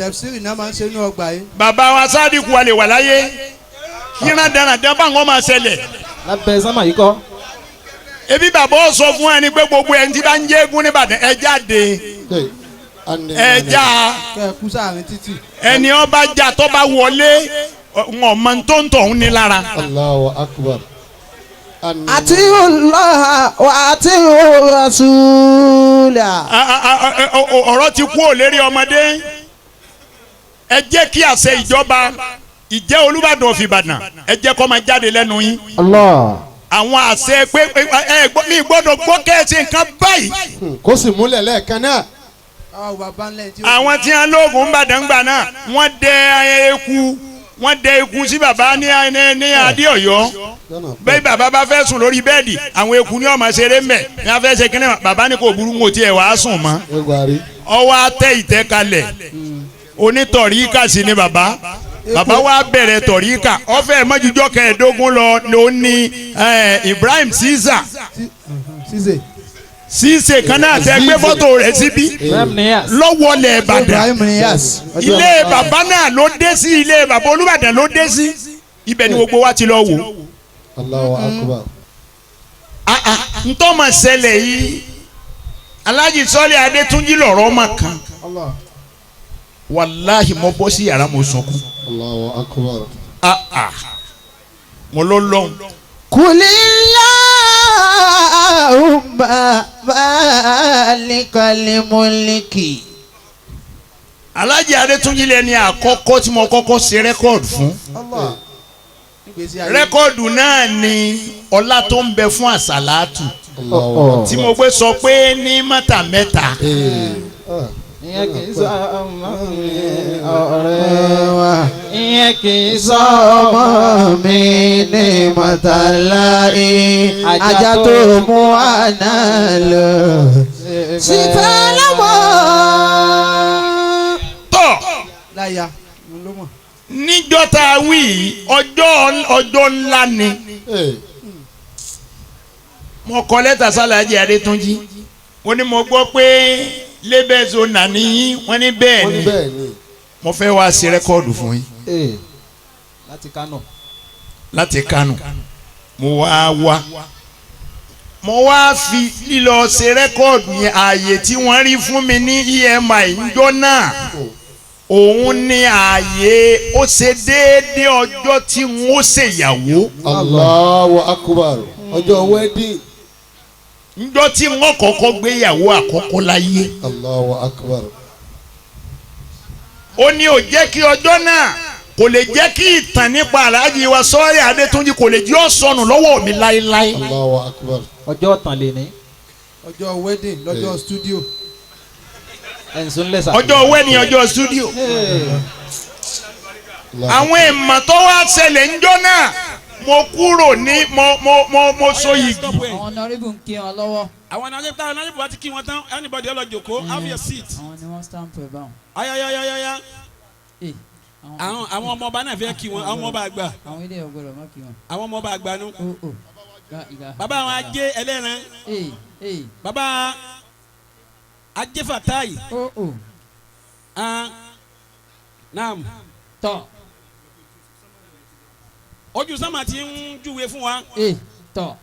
Tẹ̀síìrì náà máa ń ṣe ní ọgbà yìí. Bàbá wa Sádìkù wa lè wà láyé, yíran dáradára báwọn máa ṣẹlẹ̀. Lábẹ́ sánmà yìí kọ́. Ebi bàbá ó sọ fún ẹni pé gbogbo ẹni tí bá ń jẹ́ eégún nìbàdàn, ẹ jáde, ẹ já. Kẹ́ ẹ kú sáàrin títì. Ẹni ọba já tó bá wọlé, wọn mọ tó ń tọ̀ ń ní lára. Allahu akbar. أطيعوا الله وأطيعوا الرسول. Ọ̀rọ̀ ti kú ò lérí ọmọdé. Ẹ jẹ́ kí àṣẹ ìjọba ìjẹ́ Olúbàdàn of Ìbàdàn, ẹ jẹ́ kó máa jáde lẹ́nu yín. Allah. Àwọn àṣẹ pé ẹ mi gbọ́dọ̀ gbọ́ kẹ́ẹ̀sì nǹkan báyìí. Kó sì múlẹ̀ lẹ́ẹ̀kan náà. Káwá wo bàbá ńlẹ̀ tí ó. Àwọn tí wọn lóògùn Ìbàdàn gbà náà, wọ́n dẹ eku, wọ́n dẹ eku sí bàbá ní Adé Ọ̀yọ́. Bẹ́ẹ̀ bàbá bá fẹ́ sùn lórí bẹ́ẹ̀dì, àwọn eku ní ọmọ ṣeré mbẹ̀ ní wọ́n fẹ́ ṣe kíní. Bàbá ní kò burú, ń wò tiẹ̀ wàá sùn mọ́. Ẹ gbàrí. Ọwọ́ atẹ́ ìtẹ́ kalẹ̀. Onítọ̀ríkà sí ni bàbá. Bàbá wa bẹ̀rẹ̀ tọ̀ríkà ọ̀fẹ́ mọ́jújọ́ 15 lọ ló ní Ibrahim Caesar. Ṣíṣe. Cisse kan náà tẹ gbé fọ́tò rẹ̀ síbí Ibrahim Niass. lọ́wọ́lẹ̀ Ìbàdàn. Ibrahim Niass. Ilé bàbá náà ló dé sí, ilé bàbá Olúbàdàn ló dé sí. Ibẹ̀ ni gbogbo wa ti lọ wò. Allahu akbar. Ntọ́mọ̀ ṣẹlẹ̀ yìí, Alhaji Sọ́lé Adétúnjì lọ̀rọ̀ ọmọ kan. Allah. Wàláhì, mo bọ́ sí yàrá, mo sunkún. Allahu akbar. Ah ah, mo ló lọ́hùn. قل اللهم مالك الملك. Alhaji Adétúnjì lẹni àkọ́kọ́ tí mo kọ́kọ́ ṣe record fún. Allah. Nígbèsí ayé. Record náà ni ọlá tó ń bẹ fún àsàlátù Allahu tí mo gbé sọ pé ní mọ́tà mẹ́ta. akbar. Ìyẹn kì í sọ ọmọ mi ọ̀rẹ́ wa. Ìyẹn kì í sọ Sọmọ mi ní mọ̀tàláì, ajá tó mú àná lọ sífẹ́ lọ́mọ. Tọ́. Láya ló mọ̀. Níjọ́ tá a wí yìí, ọjọ́ ńlá ni. Mo kọ lẹ́tà sálàjì Adétúnjì, mo ní mo gbọ́ pé lébẹ̀zọ nàní yín. Wọ́n ní bẹ́ẹ̀ Wọ́n ní ni. bẹ́ẹ̀ ni. Mo fẹ́ wá ṣe record fún yín. Láti Kánò. Láti Kánò mo wá wá, mo wá fi lílọ ṣe record yẹn. Ààyè tí wọ́n rí fún mi ní EMI ńjọ́ náà, òun ní ààyè ó ṣe déédéé ọjọ́ tí n ó ṣèyàwó. Allahu akbar. Ọjọ́ wedding. Ńjọ́ tí n ó kọ́kọ́ gbéyàwó àkọ́kọ́ láyé. Allahu akbar. Ó ní ò jẹ́ kí ọjọ́ náà kò lè jẹ́ kí ìtàn nípa Alhaji wa Sọ́ọ́lì Adétúnjì kò lè jẹ́ ó sọnù lọ́wọ́ mi láéláé. Allahu akbar. Ọjọ́ ọ̀tàn lè ní. Ọjọ́ wedding lọ́jọ́ studio. Ẹ̀sùn lẹ́sà. Ọjọ́ wedding, ọjọ́ studio. Àwọn èèmọ̀ tó wá ṣẹlẹ̀ ńjọ́ náà, mo kúrò ní mo so yìgì. Àwọn honourable ń kí wọn lọ́wọ́. Àwọn honourable wa ti kí wọn tán. Anybody ọlọ jòkó, have your seat. Àwọn ni wọ́n stamp ẹ̀ báwọn. Ayayayaya. Eh, Àwọn ọmọ ọba náà fẹ́ kí wọn, àwọn ọmọ ọba àgbà. Àwọn ilé ọgbọ́dọ̀ má kí wọn. Àwọn ọmọ ọba àgbà nu. Ó ó La ilaha Bàbá àwọn ajé ẹlẹ́ran. Ee ee. Bàbá ajé fatai. Ó ó. Ah, naam. Tọ́. Ojú sọ́mà ti ń júwe fún wa. Ee tọ́.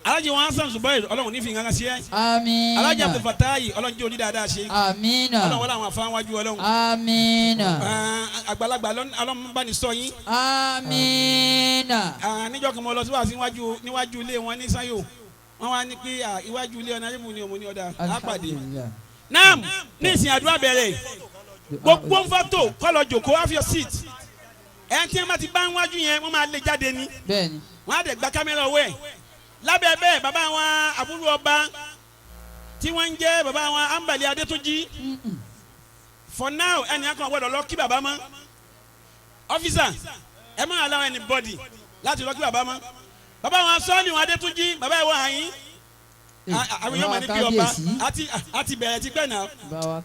Alájí wọn Hasan Zubair, Ọlọ́run ní fi nǹkan kan sí ẹ. Amiina. Alájí Abdul Fatai, Ọlọ́run jẹ́ oní dáadáa ṣe. Amiina. Ọlọ́run wọlé àwọn afáwọn wájú Ọlọ́run. Amiina. Ah, àgbàlagbà Ọlọ́run bá ní sọ yín. Amiina. Ah, níjọ́ kan mo lọ síwájú níwájú ilé wọn ní Sanyo, wọ́n wá ní pé ah, iwájú ilé ọ̀nà ayébù ni òun ní ọ̀dà àpàdé. Alhamdulillah. Naam, ní ìsìn àdúrà bẹ̀rẹ̀. Gbogbo ń fọ́tò kọ́ lọ jòkó, have your seat. Ẹ̀ tí wọ́n bá ti bá níwájú yẹn, wọ́n máa lé jáde ni. Bẹ́ẹ̀ni. Wọ́n á dẹ̀ gba kámẹ́rà ọwọ́ ẹ̀. Lábẹ́ bẹ́ẹ̀, bàbá wọn àbúrò ọba tí wọ́n ń jẹ́ bàbá wọn Ambali Adétúnjì, for now ẹnì kan gbọ́dọ̀ lọ kí bàbá mọ́. Officer, ẹ má allow anybody láti lọ kí bàbá mọ́. Bàbá wọn sọ́ọ̀nì wọn Adétúnjì, bàbá ẹ̀ wọ àyín àwọn èèyàn máa ní bí ọba àti bẹ̀rẹ̀ ti pẹ́ náà.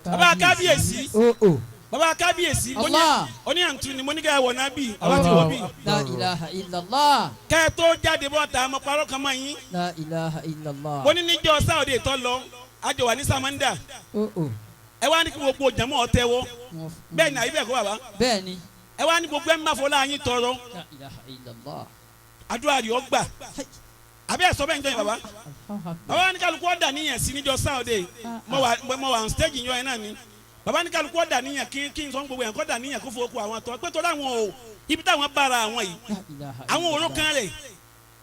Bàbá kábíyèsí. Ó ó. Bàbá kábíyèsí. Allah. Oní àǹtú ni mo ní ká ẹ wọ̀ náà bí bàbá ti wọ̀ bí. La ilaha illallah. Kẹ́ ẹ tó jáde bọ́ta, mo parọ́ kan mọ́ yín. La ilaha illallah. Mo ní níjọ́ sáòdì tó lọ, àjọ wà ní Samanda. Ó ó. Ẹ wá ní kí gbogbo jàmọ́ tẹ́wọ́. Bẹ́ẹ̀ ni àyè bẹ́ẹ̀ kọ́ bàbá. Bẹ́ẹ̀ ni. Ẹ wá ní gbogbo ẹ̀ ń bá fọlá yín tọrọ. La ilaha illallah. Àdúrà rẹ̀ ó gbà. Àbẹ́ ẹ̀ sọ bẹ́ẹ̀ ń jọyìn bàbá. Bàbá ní kálukú ọ̀dà níyàn sí níjọ́ Saturday. Mo wà on stage yín ẹ̀ náà ni. Bàbá ní kálukú ọ̀dà níyàn kí n sọ gbogbo yẹn kọ́ dà níyàn kó fowó kó àwọn tọ́ pé tọ́lá àwọn o ibi táwọn bára àwọn yìí àwọn òró kan rẹ̀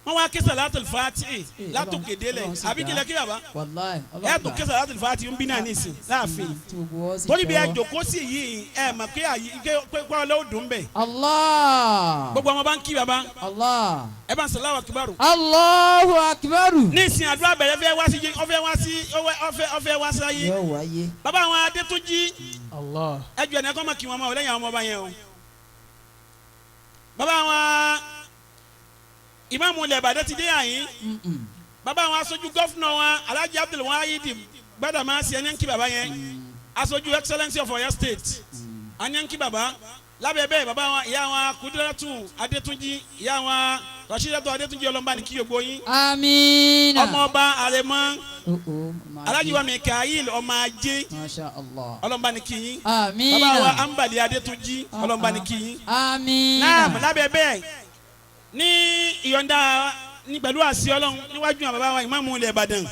wọ́n wá ké Salatul Fatihi látòkè délẹ̀ àbí kílẹ̀ kí bàbá ẹ̀ tó ké Salatul Fatihi ń bí náà nísìn láàfin torí bí ẹ jòkó sí yìí ẹ mọ̀ pé àyè pé ọlọ́wọ́ dùn bẹ̀. Allah. Gbogbo ọmọ bá ń kí bàbá. Allah. Ẹ bá ń sọ Allahu Akbar. Allahu Akbar. Nísìn àdúrà bẹ̀rẹ̀ fẹ́ wá sí ọfẹ́ wá sí ọfẹ́ wá sáyé. Yóò wáyé. Bàbá àwọn Adétúnjí. Allah. Ẹ jù ẹnì kan mọ̀ kí wọn mọ̀ lẹ́yìn àwọn ọmọ ọba yẹn o. Bàbá àwọn ìmáàmù ilẹ̀ Ìbàdàn ti dé àyín. Bàbá àwọn aṣojú gọ́fúnà wa Alhaji Abdul Wahid Gbadamasi ẹni ń kí bàbá yẹn. Aṣojú Excellency of Oyo State ẹni ń kí bàbá. Lábẹ́ bẹ́ẹ̀ bàbá wa ìyá wa Kudiratu Adétúnjí ìyá wa Rashidatu Adétúnjí ọlọ́mọba ní kí gbogbo yín. Amiina. Ọmọ ọba Àrẹ̀mọ Alhaji wa Mikael ọmọ ajé Masha Allah. ọlọ́mọba ní kí yín. Amiina. Bàbá wa Ambali Adétúnjí ọlọ́mọba ní kí yín. Amiina. Naam lábẹ́ bẹ́ẹ̀ ní ìyọ̀ǹda ní pẹ̀lú àṣẹ Ọlọ́run níwájú àwọn bàbá wa ìmáàmù ilẹ̀ Ìbàdàn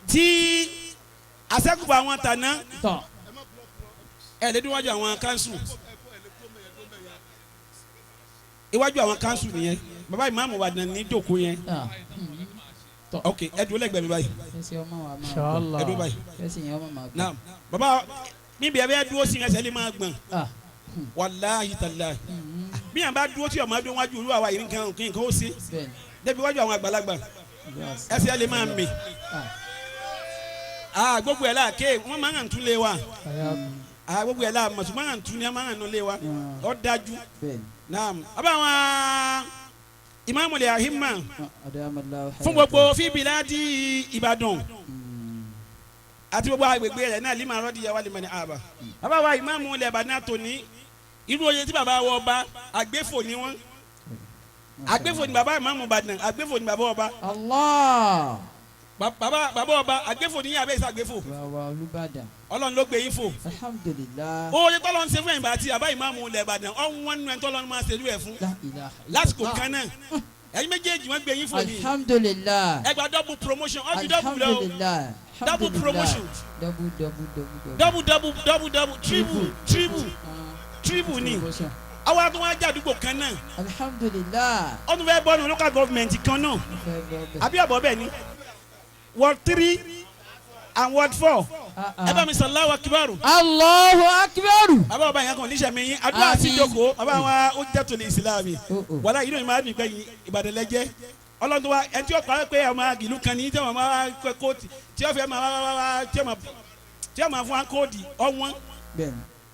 tí àṣẹ́kùbọ̀ àwọn tàná ẹ̀ lé níwájú àwọn kánsù iwájú àwọn kánsù nìyẹn bàbá ìmáàmù Ìbàdàn ní jòkó yẹn ok ẹ dúró lẹ́gbẹ̀ẹ́ mi báyìí ẹ dúró báyìí naam bàbá níbi ẹ bẹ dúró sí ẹsẹ̀ lè máa gbọ̀n wàláhì tàláhì bí yàn bá dúró tí ọmọ adó wájú olúwa wa yìí nǹkan nǹkan ó ṣe débi wájú àwọn àgbàlagbà ẹsẹ̀ lè máa mì gbogbo ẹ̀ la ké wọ́n máa ń tún lé wa gbogbo ẹ̀ la mọ̀tún máa ń tún ní máa ń nù lé wa ó dájú naam àbáwọn ìmáàmù lè àhímà fún gbogbo fíbiládì Ìbàdàn àti gbogbo agbègbè rẹ̀ náà lima rọ́ọ̀dì yà wà lima ní àbá bàbá wa ìmáàmù lè Ìbàdàn tòní irú oyè tí bàbá wọ ọba àgbéfò ni wọn àgbéfò ni bàbá ìmáàmù Ìbàdàn àgbéfò ni bàbá ọba. Allah. Bàbá ọba àgbéfò ni yín abẹ́ ìsàgbéfò. Bàbá Olúbàdàn. Ọlọ́run ló gbé yín fò. Alhamdulillah. Oyè tọ́lọ́ ń ṣe fún ẹ̀yìnbá àti bàbá ìmáàmù lẹ̀ Ìbàdàn ọ̀hún wọn nínú ẹ̀ tọ́lọ́ máa ṣe irú ẹ̀ fún. Lásìkò kan náà ẹ̀yin méjèèjì wọ́n gbé yín fò ní. Alhamdulillah. Ẹ gba double promotion ọ́ fi double lọ. Alhamdulillah. Double promotion. Double double double double double double double triple triple triple ni àwọn àti wọn ajá àdúgbò kan náà. Alhamdulillah. Ó tún fẹ́ bọ́ọ̀nù local government kan náà. Àbí àbọ̀ bẹ́ẹ̀ ni ward 3 and ward 4. Ẹ bá mi sọ Allahu Akbar. Allahu Akbar. Bàbá ọba yẹn kàn níṣẹ́ mi yín àdúrà sí ìjókòó bàbá wa ó jẹ́ tòlè ìsìlámì. Wàlá yìí ló ní máa dùn pé Ìbàdàn lẹ́jẹ́. Ọlọ́run wa ẹni tí ó parí pé ọmọ ìlú kan ní tí wọ́n máa kóòtì tí wọ́n fẹ́ máa tí wọ́n máa fún wa kóòdì ọ̀wọ́n.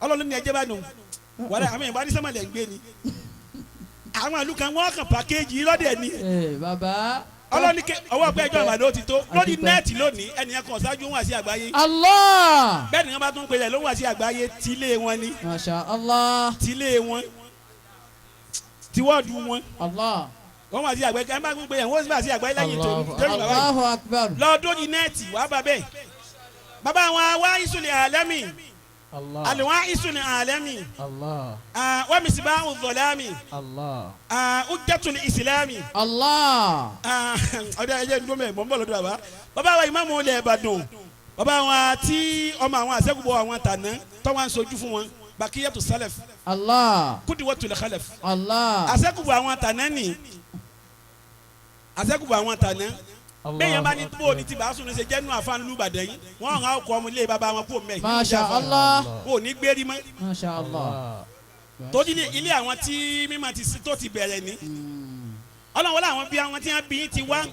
Ọlọ́run ní ẹjẹ́ bá nù. Wàlá àwọn ìbá ní sẹ́mọ̀lẹ̀ ń gbé ni. Àwọn ìlú kan wọ́n kàn pàkéjì lọ́dẹ̀ ni. Ọlọ́ni ké ọwọ́ pé ẹjọ́ Ìbàdàn ó ti tó lórí nẹ́ẹ̀tì lónìí ẹnìyẹn kan ṣáájú wọn àti àgbáyé. Allah. Bẹ́ẹ̀ ni wọ́n bá tún pèlè lóhùn àti àgbáyé tílé wọn ni. Masha Allah. Tílé wọn tíwọ́ọ̀dù wọn. Allah. Wọ́n wà sí àgbáyé ẹ bá tún pèlè wọ́n sì wà sí àgbáyé lẹ́yìn tó lórí bàbá yìí. Allahu Akbar. Lọ́dún ní nẹ́ẹ̀tì wàá bà bẹ́ẹ̀. Bàbá wọn wá ìsúlẹ̀ àlẹ́mì. Àlùwá ìsúlẹ̀ àlẹ́mì. Wọ́n mi sì bá ọ̀dọ̀lámì. Ujjatul ìsìlámì. Allah. Ọdẹ ẹjẹ ń gómìnà mọ̀ ń bọ̀ lọ́dọ̀ bàbá. Bàbá wa ìmáàmù ilẹ̀ Ìbàdàn. Bàbá wa tí ọmọ àwọn àṣẹ́kùbọ̀ àwọn tàná tó wá ń sojú fún wọn. Bakiyatu salaf. Allah. Kudiwatul khalaf. Allah. Àṣẹ́kùbọ̀ àwọn tàná ni. Àṣẹ́kùbọ̀ àwọn tàná. Bẹ́ẹ̀ yẹn bá ní bó ní ti bá sùn ní ṣe jẹ́nu àfáànù Ìbàdàn yìí wọ́n hàn ọkọ̀ ọmọ ilé bàbá wọn kó mẹ́. Masha Allah. Wọn ò ní gbérí mọ́. Masha Allah. Torí ilé àwọn tí mímọ ti tó ti bẹ̀rẹ̀ ní. Ọlọ́run wọlé àwọn bí àwọn tí wọ́n bí ti wá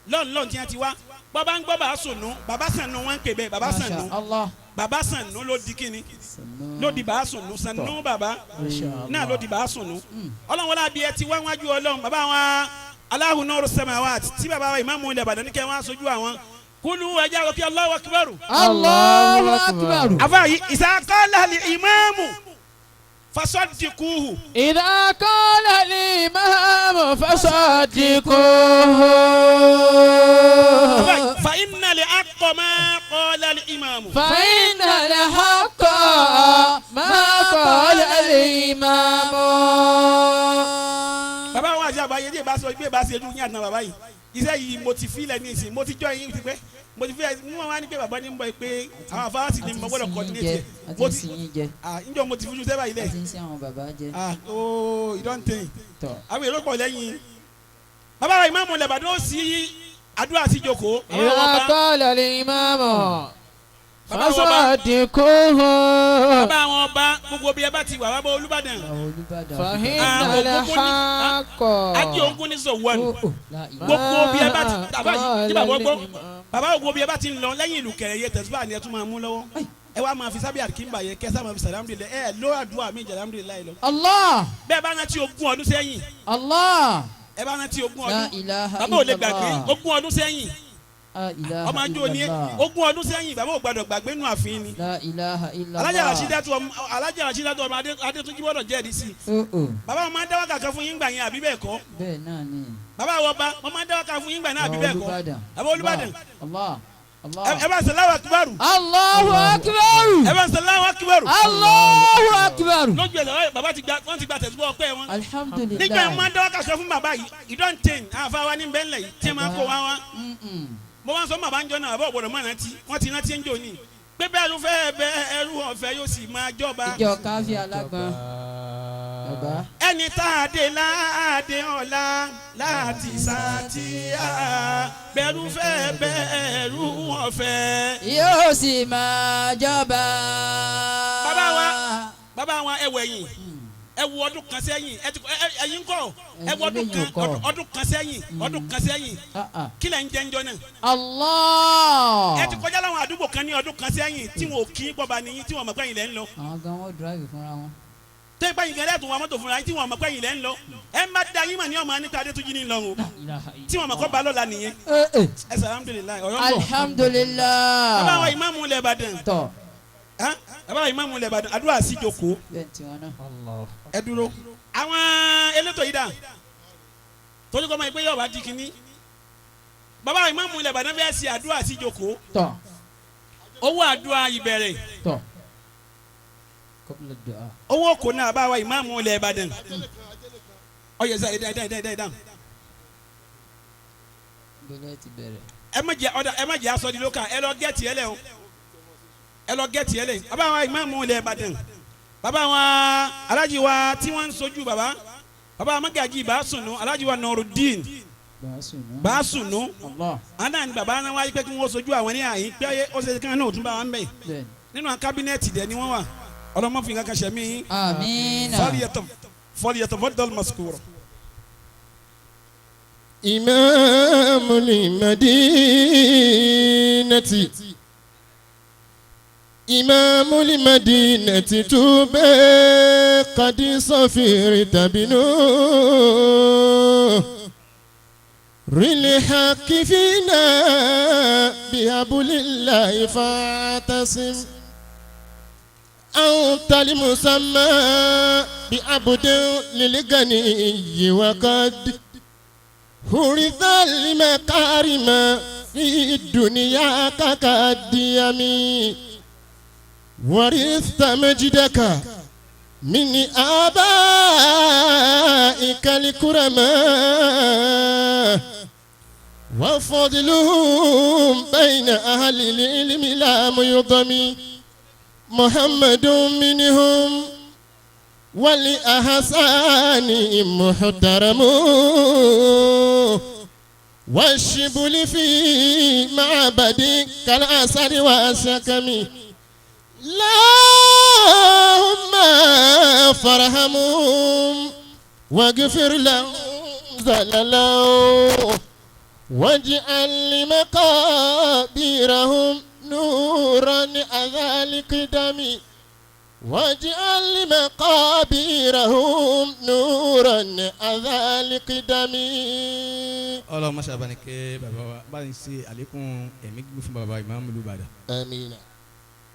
lọ́nlọ́n tí wọ́n ti wá. Bàbá ń gbọ́ bàbá sùnú bàbá sànú wọn ń pè bẹ́ẹ̀ bàbá sànú. Bàbá sànú ló di kíni ló di bàbá sùnú sànú bàbá náà ló di bàbá sùnú. Ọlọ́run wọlé àbí ẹ ti wá wájú Ọlọ́run bàbá wọn Allahu nuru samawat tí bàbá wa ìmáàmù ilẹ̀ Ìbàdàn ní kẹ́ wọ́n aṣojú àwọn kúlù ẹja òkè Allahu akbar. Allahu akbar. Àfáà ìsà qala li ìmáàmù fasaddiquhu. Idha qala li ìmáàmù fasaddiquhu. Fa inna li haqqa ma qala al-imamu. فإن الحق ما قال الإمام. Bàbá wa àti àbáyé bí ìbá sọ bí ìbá ṣe dùn ní àná bàbá yìí, iṣẹ́ yìí mo ti filẹ̀ ní ìsìn, mo ti jọ yín ti pẹ́, mo ti fẹ́ mú wọn wá ní pé bàbá ní ń bọ̀ pé àwọn afáàsì ni mo gbọ́dọ̀ coordinate ẹ̀. Àti Mo ń ti sin yín jẹ. Ah, njọ́ mo ti fojú sẹ́bà yìí lẹ̀. Àti ń sin àwọn bàbá jẹ. Ah, ooo, ìdọ́ntẹ̀. Tọ̀. Àwọn èrò pọ̀ lẹ́yìn bàbá wa ìmáàmù lẹ́bàdàn ó sí àdúrà sí ìjókòó. إذا قال الإمام Bàbá wa ọba. فصدقوه. Bàbá àwọn ọba gbogbo bí ẹ bá ti wà, bàbá Olúbàdàn. Bàbá Olúbàdàn. فإن Ah, الحق ajé ogun ní sọ wọ́n Ó, ó, la ilaha. Gbogbo bí ẹ bá ti bàbá yìí tí bàbá gbọ́ bàbá gbogbo bí ẹ bá ti ń lọ lẹ́yìn ìlú kẹrẹ yẹ tẹ̀síwá ni ẹ tún máa mú lọ́wọ́, ẹ wá máa fi sábẹ́ àkínbà yẹ kẹsà máa fi sàlámùdìlẹ̀ ẹ ló àdúrà mi jàlámùdìlẹ̀ lọ. Allah. Bẹ́ẹ̀ bá rántí 20 ọdún sẹ́yìn. Allah. Ẹ bá rántí 20 La ọdún, ilaha bàbá ò lè gbàgbé illallah. 20 ọdún sẹ́yìn. La ilaha Ọmọ ajó ni illallah. 20 ọdún sẹ́yìn, bàbá ò gbàdọ̀ gbàgbé nù àfin ni. La ilaha illallah. Alájà Rasídátù ọmọ Adétúnjí gbọ́dọ̀ jẹ́rìí sí i. Ó, ó, Bàbá wọn máa ń dáwọ́ kàkan fún yín gbà yẹn àbí bẹ́ẹ̀ kọ́? Bẹ́ẹ̀ náà ni. Bàbá wọn bá wọn máa ń dáwọ́ kàkan fún yín gbà náà àbí Bàbá bẹ́ẹ̀ kọ́? Olúbàdàn. Bàbá Olúbàdàn. Allah. Allah. Ẹ bá ń sọ Allahu Akbar. Allahu akbar. Ẹ bá ń sọ Allahu Akbar. Allahu akbar. Lójú ẹ̀ bàbá ti gba, wọ́n ti gba tẹ̀síwọ́ ọpẹ́ wọn. Alhamdulillah. Nígbà yẹn máa ń dáwọ́ kàkan fún bàbá yìí ìdọ́ntìn àfa wa ní bẹ́ńlẹ̀ yìí tí máa kó wá wá. Mo wá ń sọ bàbá ń jọ náà, bàbá ò gbọ́dọ̀ mọ̀ rántí, wọ́n ti rántí ń jò ní pé bẹ́ẹ̀ ló fẹ́ bẹ́ẹ̀ ẹrú ọ̀fẹ́ yóò sì máa jọba. Ìjọ káfí alágbọ̀n. Bàbá. Ẹni tá a dé láàdé ọ̀la láti sàtìyà bẹ̀rù fẹ́ bẹ̀rù ọ̀fẹ́. Yóò sì máa jọba. Bàbá wa ẹ wẹ̀yìn, ẹ wo ọdún kan sẹ́yìn, ẹ ti ẹ̀yin kọ́ ẹ wo ọdún Ẹ̀yin kan kọ́. Ọdún kan sẹ́yìn, ọdún kan sẹ́yìn, Ah, ah. kí lẹ̀ ń jẹ́ ń jọ náà? Allah. Ẹ ti kọjá láwọn àdúgbò kan ní ọdún kan sẹ́yìn tí wọn ò kí bọ́ba nìyí, tí wọn mọ̀ pé ẹ̀yin lẹ́ ń lọ. Àwọn gan wọn drive fúnra wọn. Tó ipá yìí gẹ́lẹ́ tún wa mọ́tò fúnra yín tí wọn mọ̀ pé ẹ̀yin lẹ́ ń lọ. Ẹ má da yín mà ní ọmọ anita Adétúnjì ní lọ o, tí wọn mọ̀ kọ́ ba lọ́la nìyẹn. Ẹ sọ alhamdulilayi, ọ̀rọ̀ ń bọ̀. Alhamdulillah. Bàbá wa ìmáàmù ilẹ̀ Ìbàdàn. Tọ̀. Hàn? Bàbá wa ìmáàmù ilẹ̀ Ìbàdàn, àdúrà sí ìjókòó. Bẹ́ẹ̀ tí wọn náà. Ẹ dúró. Àwọn elétò yìí dà torí kọ́ máa pé yóò wá di kínní. Bàbá wa ìmáàmù ilẹ̀ Ìbàdàn fẹ́ẹ́ ṣe àdúrà sí ìjókòó. Tọ̀. Owó àdúrà ìbẹ̀rẹ̀. Tọ̀. Kọ́bílẹ̀ dùá. Owó kò náà bàbá wa ìmáàmù ilẹ̀ Ìbàdàn ọyẹ sá ẹdá ẹdá ẹdá ẹdá. Bẹ́ẹ̀ ti bẹ̀rẹ̀. Ẹ má jẹ ọ̀dà, ẹ má jẹ aṣọ di lóka, ẹ lọ gẹ́ẹ̀tì ẹ lẹ o, ẹ lọ gẹ́ẹ̀tì ẹ lẹ. Bàbá wa ìmáàmù ilẹ̀ Ìbàdàn, bàbá wa alájí wa tí wọ́n ń sojú bàbá, bàbá wa Magaji Bàásùnù, alájí wa Nurudeen Bàásùnù. Bàásùnù. Allah. Àná ni bàbá náà wáyé pé kí wọ́n sojú àwọn ní àyín pé ó ṣe kí wọ́n náà tún bá wọn bẹ̀. Bẹ́ẹ̀ ni. Nínú àwọn kábínẹ̀tì dẹ̀ ni wọ́n wà, ọlọ́mọfin kankan ṣẹ̀mí. Amiina. Falyatafaddal maskura. إمام المدينة إمام المدينة توبى قد صفرت بنور الحق فينا بحبل الله فاعتصم أنت المسمى بعبد للغني وقد هرث المكارم في الدنيا كقديم ورثت مجدك من آبائك الكرماء وفضلهم بين أهل العلم لا يضم محمد منهم ولأحسان محترم والشبل في معبد كالأسد والسكم اللهم فارحمهم واغفر لهم زللهم واجعل لمقابرهم نورا أذى القدم واجعل مقابرهم نورا أذى القدم. Ọlọ́run má ṣàbá ní kẹ́ bàbá wa, bá ní ṣe àlékún ẹ̀mí gígùn fún bàbá ìmáàmù Olúbàdàn. Àmín.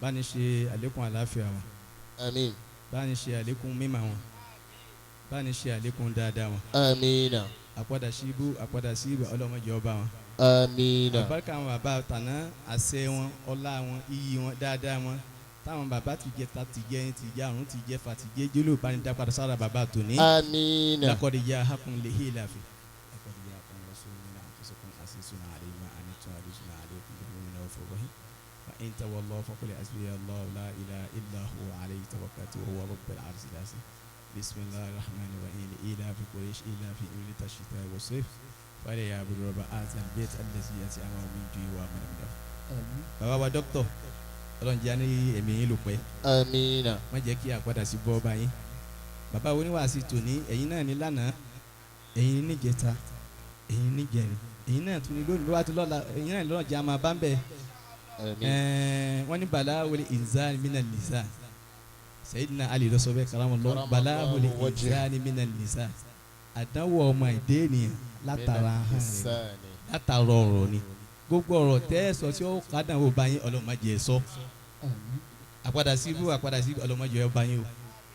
Bá ní ṣe àlékún àlàáfíà wọn. Àmín. Bá ní ṣe àlékún mímọ̀ wọn, bá ní ṣe àlékún dáadáa wọn. Àmín. Àpadà sí ibú, àpadà sí ibà, ọlọ́mọdé ọba wọn. Àmín. Àbáríkà àwọn bàbá tàná, àṣẹ wọn, ọlá wọn, iyì wọn, dáadáa wọn, táwọn bàbá ti jẹ ta ti jẹ ti jẹ àrùn ti jẹ fà ti jẹ jóló bá ní dápadà sára bàbá tòní. Àmín. Laqad ja'akum lihilafi laqad ja'akum rasulun min anfusikum azizun alayhi ma anittum harisun alaykum bil mu'minina ra'ufur rahim fa in tawallaw faqul hasbiya Allahu la ilaha illa huwa alayhi tawakkaltu wa huwa rabbul arshil azim. Bismillahir rahmanir rahim. Ilafi quraish ilafi rihlat ash-shita'i was-sayf falyabudu rabba hadhal bayt allazi at'amahum min ju'in wa amanahum min khawf. Bàbá wa dókítà, Ọlọ́run jẹ́ ní ẹ̀mí yín ló pẹ́. Àmín. Má jẹ́ kí àpadà sí bọ́ ọba yín. Bàbá oníwàásí tòní, ẹ̀yin náà ní lánàá, ẹ̀yin níjẹta, ẹ̀yin níjẹrin, ẹ̀yin náà tún ní lónìí, lọ́wọ́ àti lọ́la, ẹ̀yin náà lọ́nà jẹ́ àmà bá ń bẹ̀. Àmín. Wọ́n ní balawul inzani minal lisan. Sayyidina Ali ló sọ bẹ́ẹ̀, karamallahu. Balawul inzani minal lisan. Àdánwò ọmọ ẹ̀dẹ́ ènìyàn látara ahọ́n rẹ̀, látara ọ̀rọ̀ ni. Gbogbo ọ̀rọ̀ tẹ́ ẹ sọ tí ó kádànwó bá yín, Ọlọ́run má jẹ́ ẹ sọ. Àpadà sí ibú, àpadà sí, Ọlọ́run má jẹ́ ẹ bá yín o.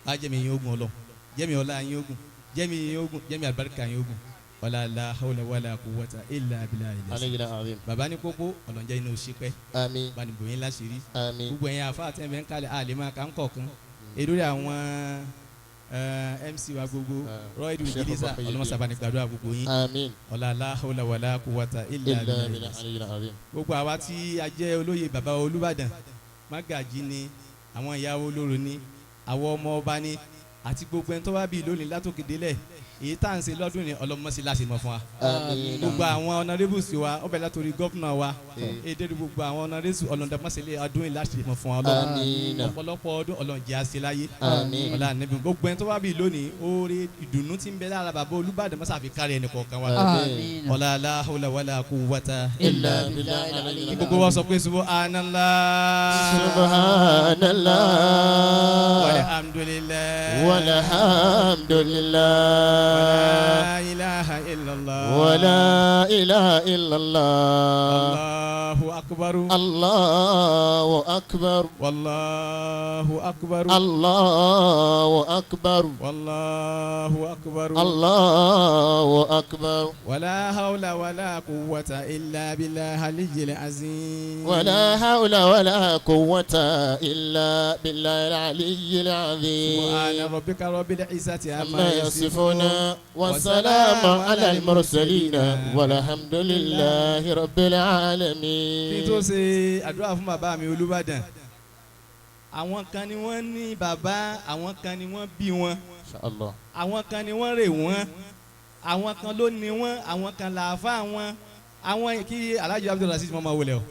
Bá jẹ́mi yín ogun ọlọ́, jẹ́mi ọlá yín ogun, jẹ́mi yín ogun, jẹ́mi àlùbáríkà yín ogun. Wala la hawla wala quwwata illa billahi. Aleyhi azim. Bàbá ní kókó, ọlọ́njẹ́ inú òṣìpẹ́. Àmín. Bani bòyín láṣìírí. Àmín. Gbogbo ẹ̀yin àfa àti ẹ̀mẹ́ ń kalẹ̀ àlè máa kà ń kọ̀ọ̀kan. Èdórí àwọn MC wa gbogbo rọ́ìdù ìdílísà, ọlọ́mọsàbà ní gbàdúrà gbogbo yín. Àmín. Wala la hawla wala quwwata illa billahi. Gbogbo àwa tí a jẹ́ olóyè bàbá Olúbàdàn, mágàjí ni, àwọn ìyàwó olóró ni, àwọn ọmọ ọba ni, àti gbogbo ẹni tó bá bí lónìí látòkè délẹ̀, èyí tá à ń ṣe lọ́dún ni ọlọ́mọsí láti mọ̀ fún wa. Gbogbo àwọn honourables wa, ọbẹ̀ látòrí gọ́fúnà wa, èdè gbogbo àwọn honourables ọlọ́dàmọ́sílẹ̀ ọdún yìí láti mọ̀ fún wa ọlọ́run. Ọ̀pọ̀lọpọ̀ ọdún Ọlọ́run jẹ́ àṣẹ láyé. Ọlá níbi gbogbo ẹni tó bá bí lónìí, oore ìdùnnú tí ń bẹ lára bàbá Olúbàdàn mọ́sá fi kárí ẹnì kọ̀ọ̀kan wa. Ọlá la hawla wala quwwata illa billah. Gbogbo wa sọ pé subhanallah. Subhanallah. Walhamdulillah. Walhamdulillah. ولا إله إلا الله. ولا إله إلا الله. الله أكبر. الله أكبر. والله أكبر. الله أكبر. والله أكبر. الله أكبر. ولا حول ولا قوة إلا بالله العلي العظيم. ولا حول ولا قوة إلا بالله العلي العظيم. سبحان ربك رب العزة عما يصفون والسلام على المرسلين والحمد لله رب العالمين. Kí n tó ṣe àdúrà fún bàbá mi Olúbàdàn, àwọn kan ni wọ́n ní bàbá, àwọn kan ni wọ́n bí wọn, àwọn kan ni wọ́n rè wọ́n, àwọn kan ló ní wọ́n, àwọn kan làáfà wọn, àwọn kí Alhaji Abdulrasheed mọ́ máa wọlé o.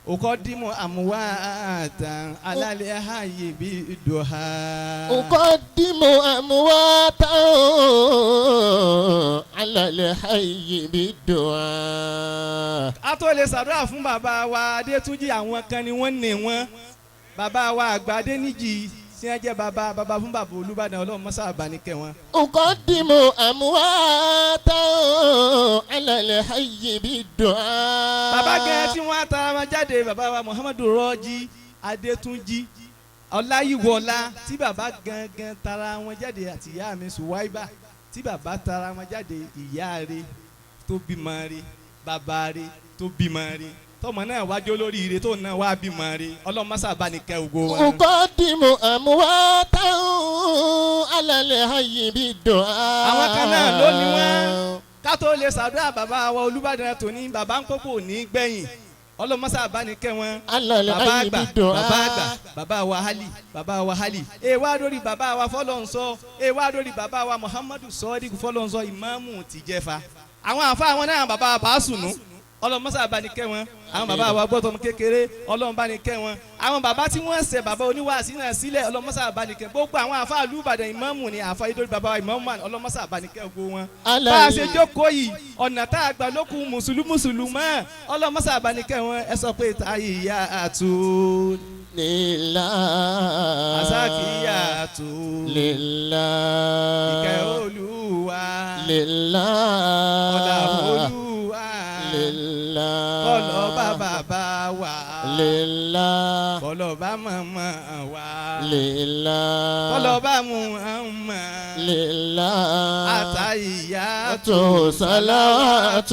Uqaddimu amwatan alal hayyi biduha. Uqaddimu amwatan alal hayyi biduha. A tó lè ṣàdúrà fún bàbá wa Adétúnjì, àwọn kan ni wọ́n ní wọn. Bàbá wa àgbà Adéníjì tí wọ́n jẹ́ bàbá bàbá fún bàbá Olúbàdàn, Ọlọ́run mọ́sá àbánikẹ́ wọn. Uqaddimu amwatan alal hayyi biduha. Bàbá gẹ́gẹ́ tí wọ́n tara wọn jáde, bàbá wa Muhammadu Rọ́jí Adétúnjì Ọláyíwọlá, tí bàbá gangan tara wọn jáde, àti ìyá mi Suwaiba, tí bàbá tara wọn jáde, ìyá rẹ̀ tó bímọ rẹ̀, bàbá rẹ̀ tó bímọ rẹ̀, tọmọ náà wájú olórí ire tó náà wá bímọ rẹ̀, Ọlọ́run mọ́sá bá ní kẹ́ ògo wọn. Uqaddimu amwatan alal hayyi biduha. Àwọn kan náà ló ní wọn. Ká tó lè ṣàdúrà bàbá wa Olúbàdàn tòní, bàbá ń kókò ní gbẹ̀yìn, Ọlọ́run mọ́sá bá ní kẹ́ wọn. Bàbá àgbà, bàbá àgbà, bàbá wa Hali, bàbá wa Hali, wá lórí bàbá wa Fọlọ́nsọ, wá lórí bàbá wa Muhammadu Sọ́ọ́dí Fọlọ́nsọ, ìmáàmù tìjẹfà. Àwọn àfa àwọn náà bàbá Bàásùnù, Ọlọ́run mọ́sá bá ní kẹ́ wọn. Àwọn bàbá wa gbọ́dọ̀ ọmọ kékeré, Ọlọ́run bá ní kẹ́ wọn. Àwọn bàbá tí wọ́n ṣe bàbá oníwàásí náà sílẹ̀, Ọlọ́run mọ́sá bá ní kẹ́. Gbogbo àwọn àfa Olúbàdàn ìmáàmù ni àfa idórí bàbá wa ìmáàmù, Ọlọ́run mọ́sá bá ní kẹ́ gbogbo wọn. Bá a ṣe jókòó yìí, ọ̀nà tá a gbà lókun mùsùlùmùsùlùmọ́, Ọlọ́run mọ́sá bá ní kẹ́ wọn. Ẹ sọ pé táyìyà àtú lillah azakiyatu lillah ìkẹ́ Olúwa lillah ọlá Olúwa lillah ọlọ́ bàbá bá wà لله Kọlọ́ba mọ̀mọ́ wa. لله Kọlọ́ba Muhammad. لله Àtàyíyàtú صلوات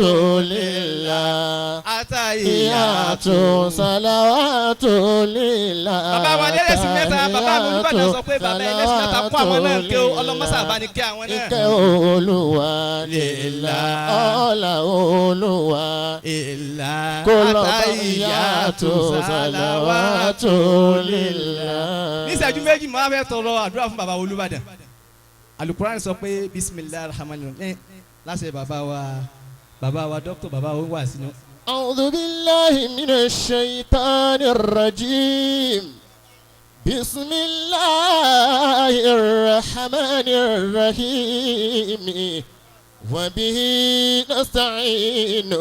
لله Àtàyíyàtú صلوات لله Bàbá wa ẹlẹ́sìn mẹ́ta, bàbá mi Olúbàdàn sọ pé bàbá ẹlẹ́sìn mẹ́ta kó àwọn náà ké o, ọlọ́mọ́sà bá ní kí àwọn náà. Ìkẹ́ Olúwa lílá ọlá Olúwa Ìlà kó lọ bá àtàyíyàtú ìyàtò sàlàwàtú sàlàwàtò lílá. Ní ìṣẹ́jú méjì mo wá fẹ́ tọrọ àdúrà fún bàbá Olúbàdàn. Alukurani sọ pé bisimilahi rahman rahim láṣẹ bàbá wa dókítà bàbá wa wà sínú. أعوذ بالله من الشيطان الرجيم بسم الله الرحمن الرحيم وبه نستعين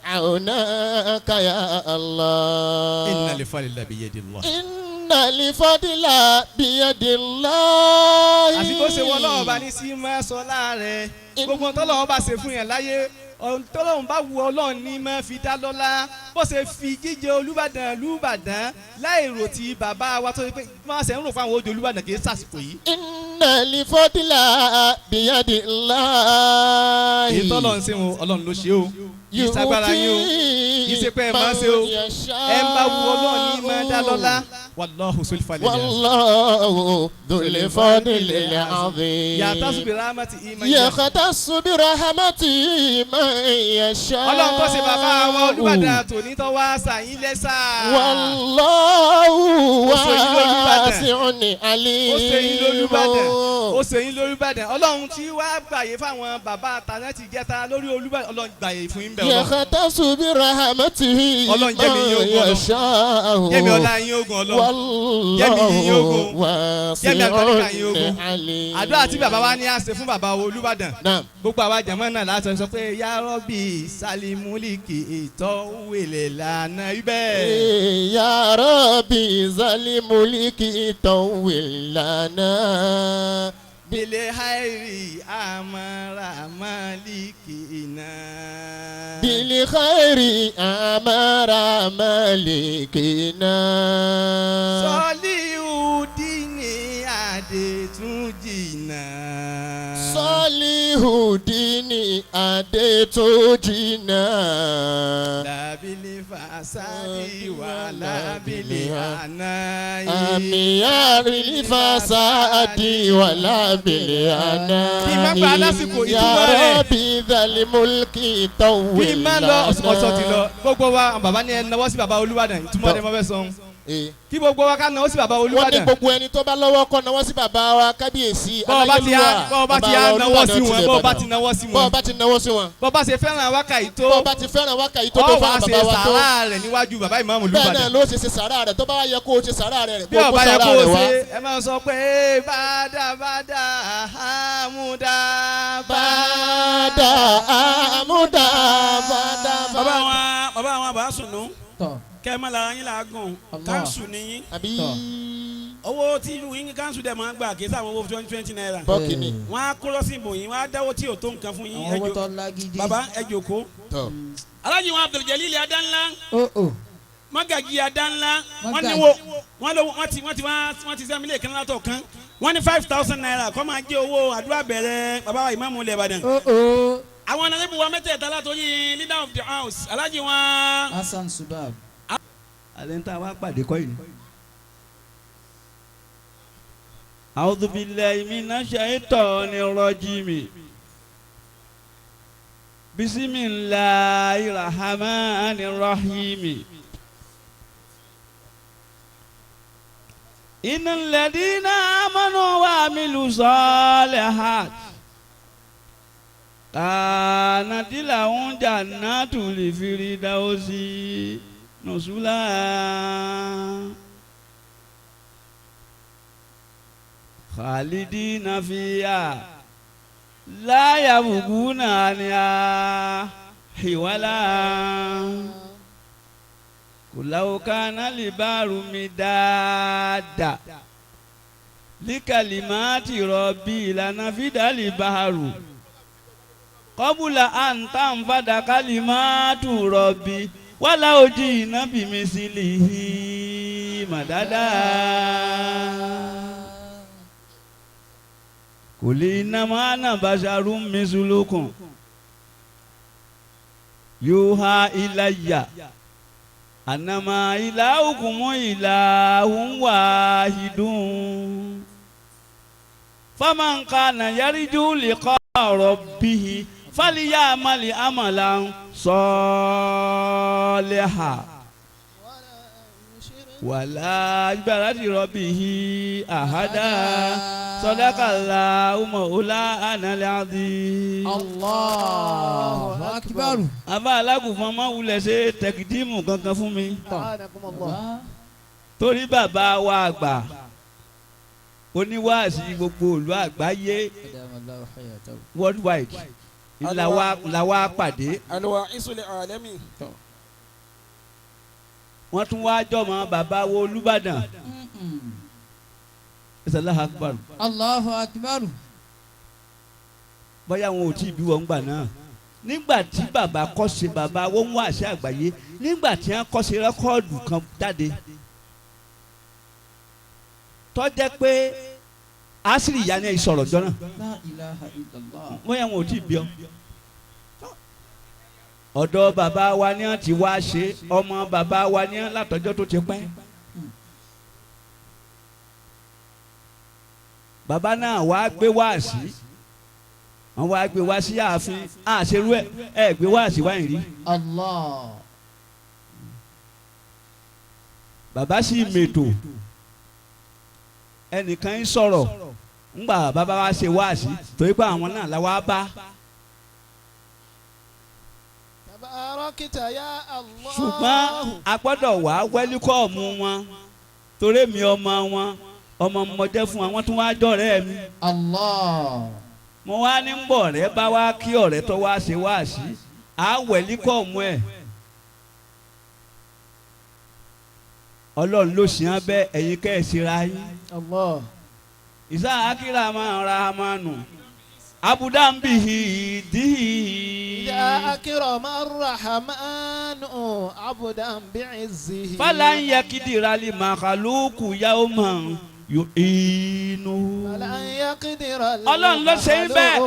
عونك يا الله Inna li fadli biyadillah. إن الفضل بيد الله Àti bó ṣe wọ Ọlọ́run bá ní sí máa sọ láàrẹ̀ gbogbo ohun tọ́lọ́run bá ṣe fún yẹn láyé ohun tọ́lọ́run bá wu Ọlọ́run ní máa fi dá lọ́lá bó ṣe fi jíjẹ Olúbàdàn Olúbàdàn láì rò ti bàbá wa tó ṣe pé máa ṣe ń rò fún àwọn ojú Olúbàdàn kì í ṣàsìkò yìí. إن الفضل بيد الله Èyí tọ́lọ́run ṣe wọn Ọlọ́run ló ṣe o kì í ṣagbára yín o kì í ṣe pé ẹ máa ṣe o ẹ ń bá wu Ọlọ́run ní máa dá lọ́lá wallahu sulfalẹ̀ والله ذو الفضل العظيم yàtọ̀ bí rahmati iman yà. يختص برحمته من يشاء Ọlọ́run tó ṣe bàbá wa Olúbàdàn tòní tó wá sàyín lẹ́sà. والله Ó ṣe yín lólúbàdàn. واسع Ó ṣe yín lólúbàdàn. Ó عليم ṣe yín lólúbàdàn. Ọlọ́run tí wàá gbàyè fáwọn bàbá àtàná ti jẹta lórí Olúbàdàn. Ọlọ́run gbàyè fún yín bẹ́ẹ̀ Ọlọ́run. يختص برحمته Ọlọ́run jẹ́ mi من yín ogun Ọlọ́run. يشاء Jẹ́mi ọlá yín ogun Ọlọ́run. Jẹ́mi yín ogun. Jẹ́mi àgbàdìkà yín والله ogun. واسع عليم Àdúrà tí bàbá wa ní á ṣe fún bàbá wa Olúbàdàn. نعم Gbogbo àwa jẹ̀mọ́ náà láti sọ pé ya Rabbi salimuliki ìtọ́wélé lànà ibẹ̀. يا ربي ظلملك طول لنا Bílẹ̀ hairi amara maliki iná. بالخير أمر ملكنا Sọ́líhùdíní Adétúnjì náà. Sọ́líhùdíní Adétúnjì náà. Lábìlì fàṣádì wà lábìlì ànáyé. Àmì àrílí fàṣádì wà lábìlì ànáyé. Kí n má gba lásìkò ìtumọ̀ rẹ̀. Ya Rabbi dhalimulki tawwil Kí n má lọ ọ̀sọ̀ ti lọ. Gbogbo wa bàbá ní ẹ náwó sí bàbá Olúbàdàn ìtumọ̀ rẹ̀ mọ́ fẹ́ sọ. Kí gbogbo wa ká náwó sí bàbá Wọ́n ní Olúbàdàn. gbogbo ẹni tó bá lọ́wọ́ kọ́ náwó sí bàbá wa kábíyèsí Bọ́ọ̀ bá ti aláyélúwà bọ́ọ̀ bá ti bàbá wa náwó sí Olúbàdàn wọn tilẹ̀ bọ́ọ̀ bá ti Ìbàdàn. náwó sí Bọ́ọ̀ wọn. bá ti náwó sí wọn. Bọ́ọ̀ bá ṣe fẹ́ràn wákà yìí tó. Bọ́ọ̀ bá ti fẹ́ràn wákà yìí tó tó Ọ wá fáwọn ṣe bàbá wa tó. sàrà rẹ̀ níwájú bàbá ìmáàmù Bẹ́ẹ̀ náà Olúbàdàn. ló ṣe ṣe sàrà rẹ̀ tó bá wá yẹ kó o ṣe sàrà rẹ̀ Bí kó o kó ọba yẹ sàrà kó o rẹ̀ wá. ṣe ẹ máa sọ pé bàdà bàdà àmúdà Bàdà àmúdà bàdà bàbá wa bàbá wa bá sùnú Tọ́. kẹ́ ẹ má lára yín làágùn Allah. káńsù nìyí Àbí Tọ́. owó tí ìlú yín káńsù dẹ̀ máa ń gbà kì í sáwọn owó 20 naira bọ́ọ̀kì ni. wọ́n á kó lọ́sìn ìbò yín wọ́n á dáwọ́ tí ò tó nǹkan fún yín Àwọn ẹ owó jò- tó lágídí. bàbá ẹ jòkó. Tọ́. Alhaji wa Abdul Jalil Adanla Ó ó. Magaji Adanla wọ́n ní Magaji. wo wọ́n lọ wọ́n ti wọ́n ti wọ́n ti sẹ́mi lè kan látọ̀ kan wọ́n ní 5,000 naira kó máa jẹ́ owó àdúrà bẹ̀rẹ̀ bàbá wa ìmáàmù ilẹ̀ Ìbàdàn. Ó ó. Àwọn ọ̀nàdébù wa mẹ́tẹ̀ẹ̀ta látòyí leader of the house Alhaji wa. Hasan Subab. Alẹ́ ń tá wa pàdé kọ́ yìí. أعوذ بالله من الشيطان الرجيم بسم الله الرحمن الرحيم إن الذين آمنوا وعملوا الصالحات كانت لهم جنات الفردوس نزلا خالدين فيها لا يبغون عنها حولا قل لو كان البحر مدادا لكلمات ربي لنفد البحر قبل أن تنفد كلمات ربي Wàlá ojú iná bí mi sí lè hí màdádá. Kò lè iná máa nà bàṣàrú mi sùlùkùn. Yóò ha iláyà. Ànàmà ìlà òkùnmú ìlà òun wà hídùn. Faman kana yarju liqa rabbihi falyamal amalan salihan wala yushrik rabbihi ahada. Sadaqallahu maulana al-azim. Allahu akbar. Àbá alágùnfọ́n máa wulẹ̀ ṣe tẹkidimu kankan fún mi torí bàbá wa àgbà oníwàásí gbogbo ìlú àgbáyé worldwide làwa pàdé. Wọ́n tún wá jọmọ bàbá wo Olúbàdàn. Allahu akbar. Allahu akbar. Bóyá wọn ò tí ì bí wọn gbà náà. Nígbà tí bàbá kọ́ṣe bàbá wọn wá àṣẹ àgbáyé nígbà tí wọ́n kọ́ṣe rẹ́kọ́ọ̀dù kan jáde. Tó jẹ́ pé asiri ìyá ni ẹ sọ̀rọ̀ jọ náà. Bóyá wọn ò tí ì bí ọ. Ọ̀dọ̀ bàbá wa ni wọ́n ti wá ṣe ọmọ bàbá wa ni wọ́n látọjọ́ tó ti pẹ́. Bàbá náà wá gbé wáàsí wọ́n wá gbé wá sí ààfin àṣerú ẹ̀ ẹ̀ gbé wáàsí wáyìn rí. Allah. Bàbá sì mètò ẹnìkan ń sọ̀rọ̀ ńgbà bàbá wa ṣe wáàsí torí pé àwọn náà la wá bá. Ṣùgbọ́n a gbọ́dọ̀ wá wẹ́líkọ́ọ̀mù wọn torí mi ọmọ wọn ọmọ mọ̀jẹ́ fún wọn tún wá jọ̀rẹ́ mi. Allah. Mo wá ní ń bọ̀ rẹ́ bá wá kí ọ̀rẹ́ tó wá ṣe wá sí à wẹ́líkọ́ọ̀mù ẹ̀. Ọlọ́run ló ṣe án bẹ́ẹ̀ ẹ̀yin kẹ́ ẹ̀ ṣera yín. Allah. Ìsá akíra máa ra máa nù. Abudan bihi dihi. Ìyá akírọ̀mọ́ rahmanu abudan bi'izzihi. Falan yakidira li makhaluku yawman yu'inu. Falan yakidira li Ọlọ́run ló ṣe ń bẹ́ẹ̀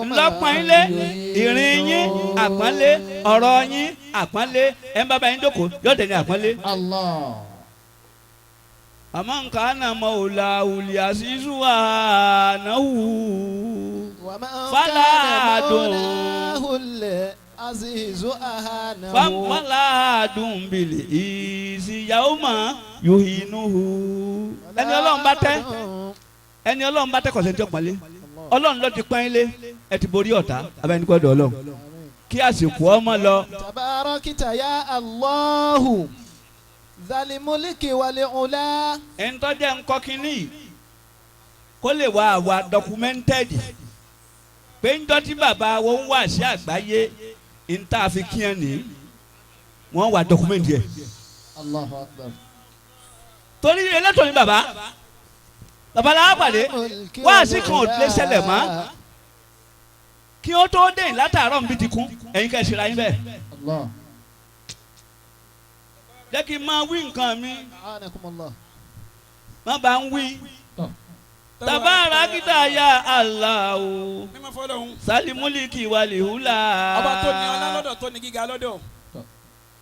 ńlọ́pọ̀ ilé ìrìn yín àpọ́nlé ọ̀rọ̀ yín àpọ́nlé ẹ̀ ń bábá yín jókòó yóò dẹ̀ ní àpọ́nlé. Allah. Àmọ́ nǹkan àná mọ̀ ò la òlì àṣìṣù ànáwó. Fàlàdùn fàlàdùn bìlì ìsìyàwó mọ̀ yòhìnúhù. Ẹni Ọlọ́run bá tẹ́ ẹni Ọlọ́run bá tẹ́ kọ̀sẹ̀ ní ọ̀pọ̀lẹ́ Ọlọ́run ló ti pọ́n ilé ẹ ti borí ọ̀tá abẹ́nikọ́dọ̀ Ọlọ́run kí àsìkò ọmọ lọ. Tabarakita ya Allahu zalimuliki wali ula. Ẹ̀ńtọ́jẹ́ ńkọ́ kínní kó lè wá àwa dọkumẹ́ntẹ́ẹ̀dì pé ńjọ́ tí bàbá wọn ń wá sí àgbáyé ńta fi kí ẹ ní wọ́n wà dọkumẹ́ntì ẹ̀. Allahu akbar. Torí elétò ni bàbá bàbá la pàdé wáàsí kan ò lè ṣẹlẹ̀ mọ́ kí ó tó dé látàárọ̀ nbí ti kún ẹ̀yin kẹ́ ẹ̀ ṣe ra yín bẹ́ẹ̀. Allah. Jẹ́ kí n máa wí nǹkan mi má bá ń wí. Tabarakita ya Allahu salimuliki walihula. Ọba tó ní ọlá lọ́dọ̀ tó ní gíga lọ́dọ̀.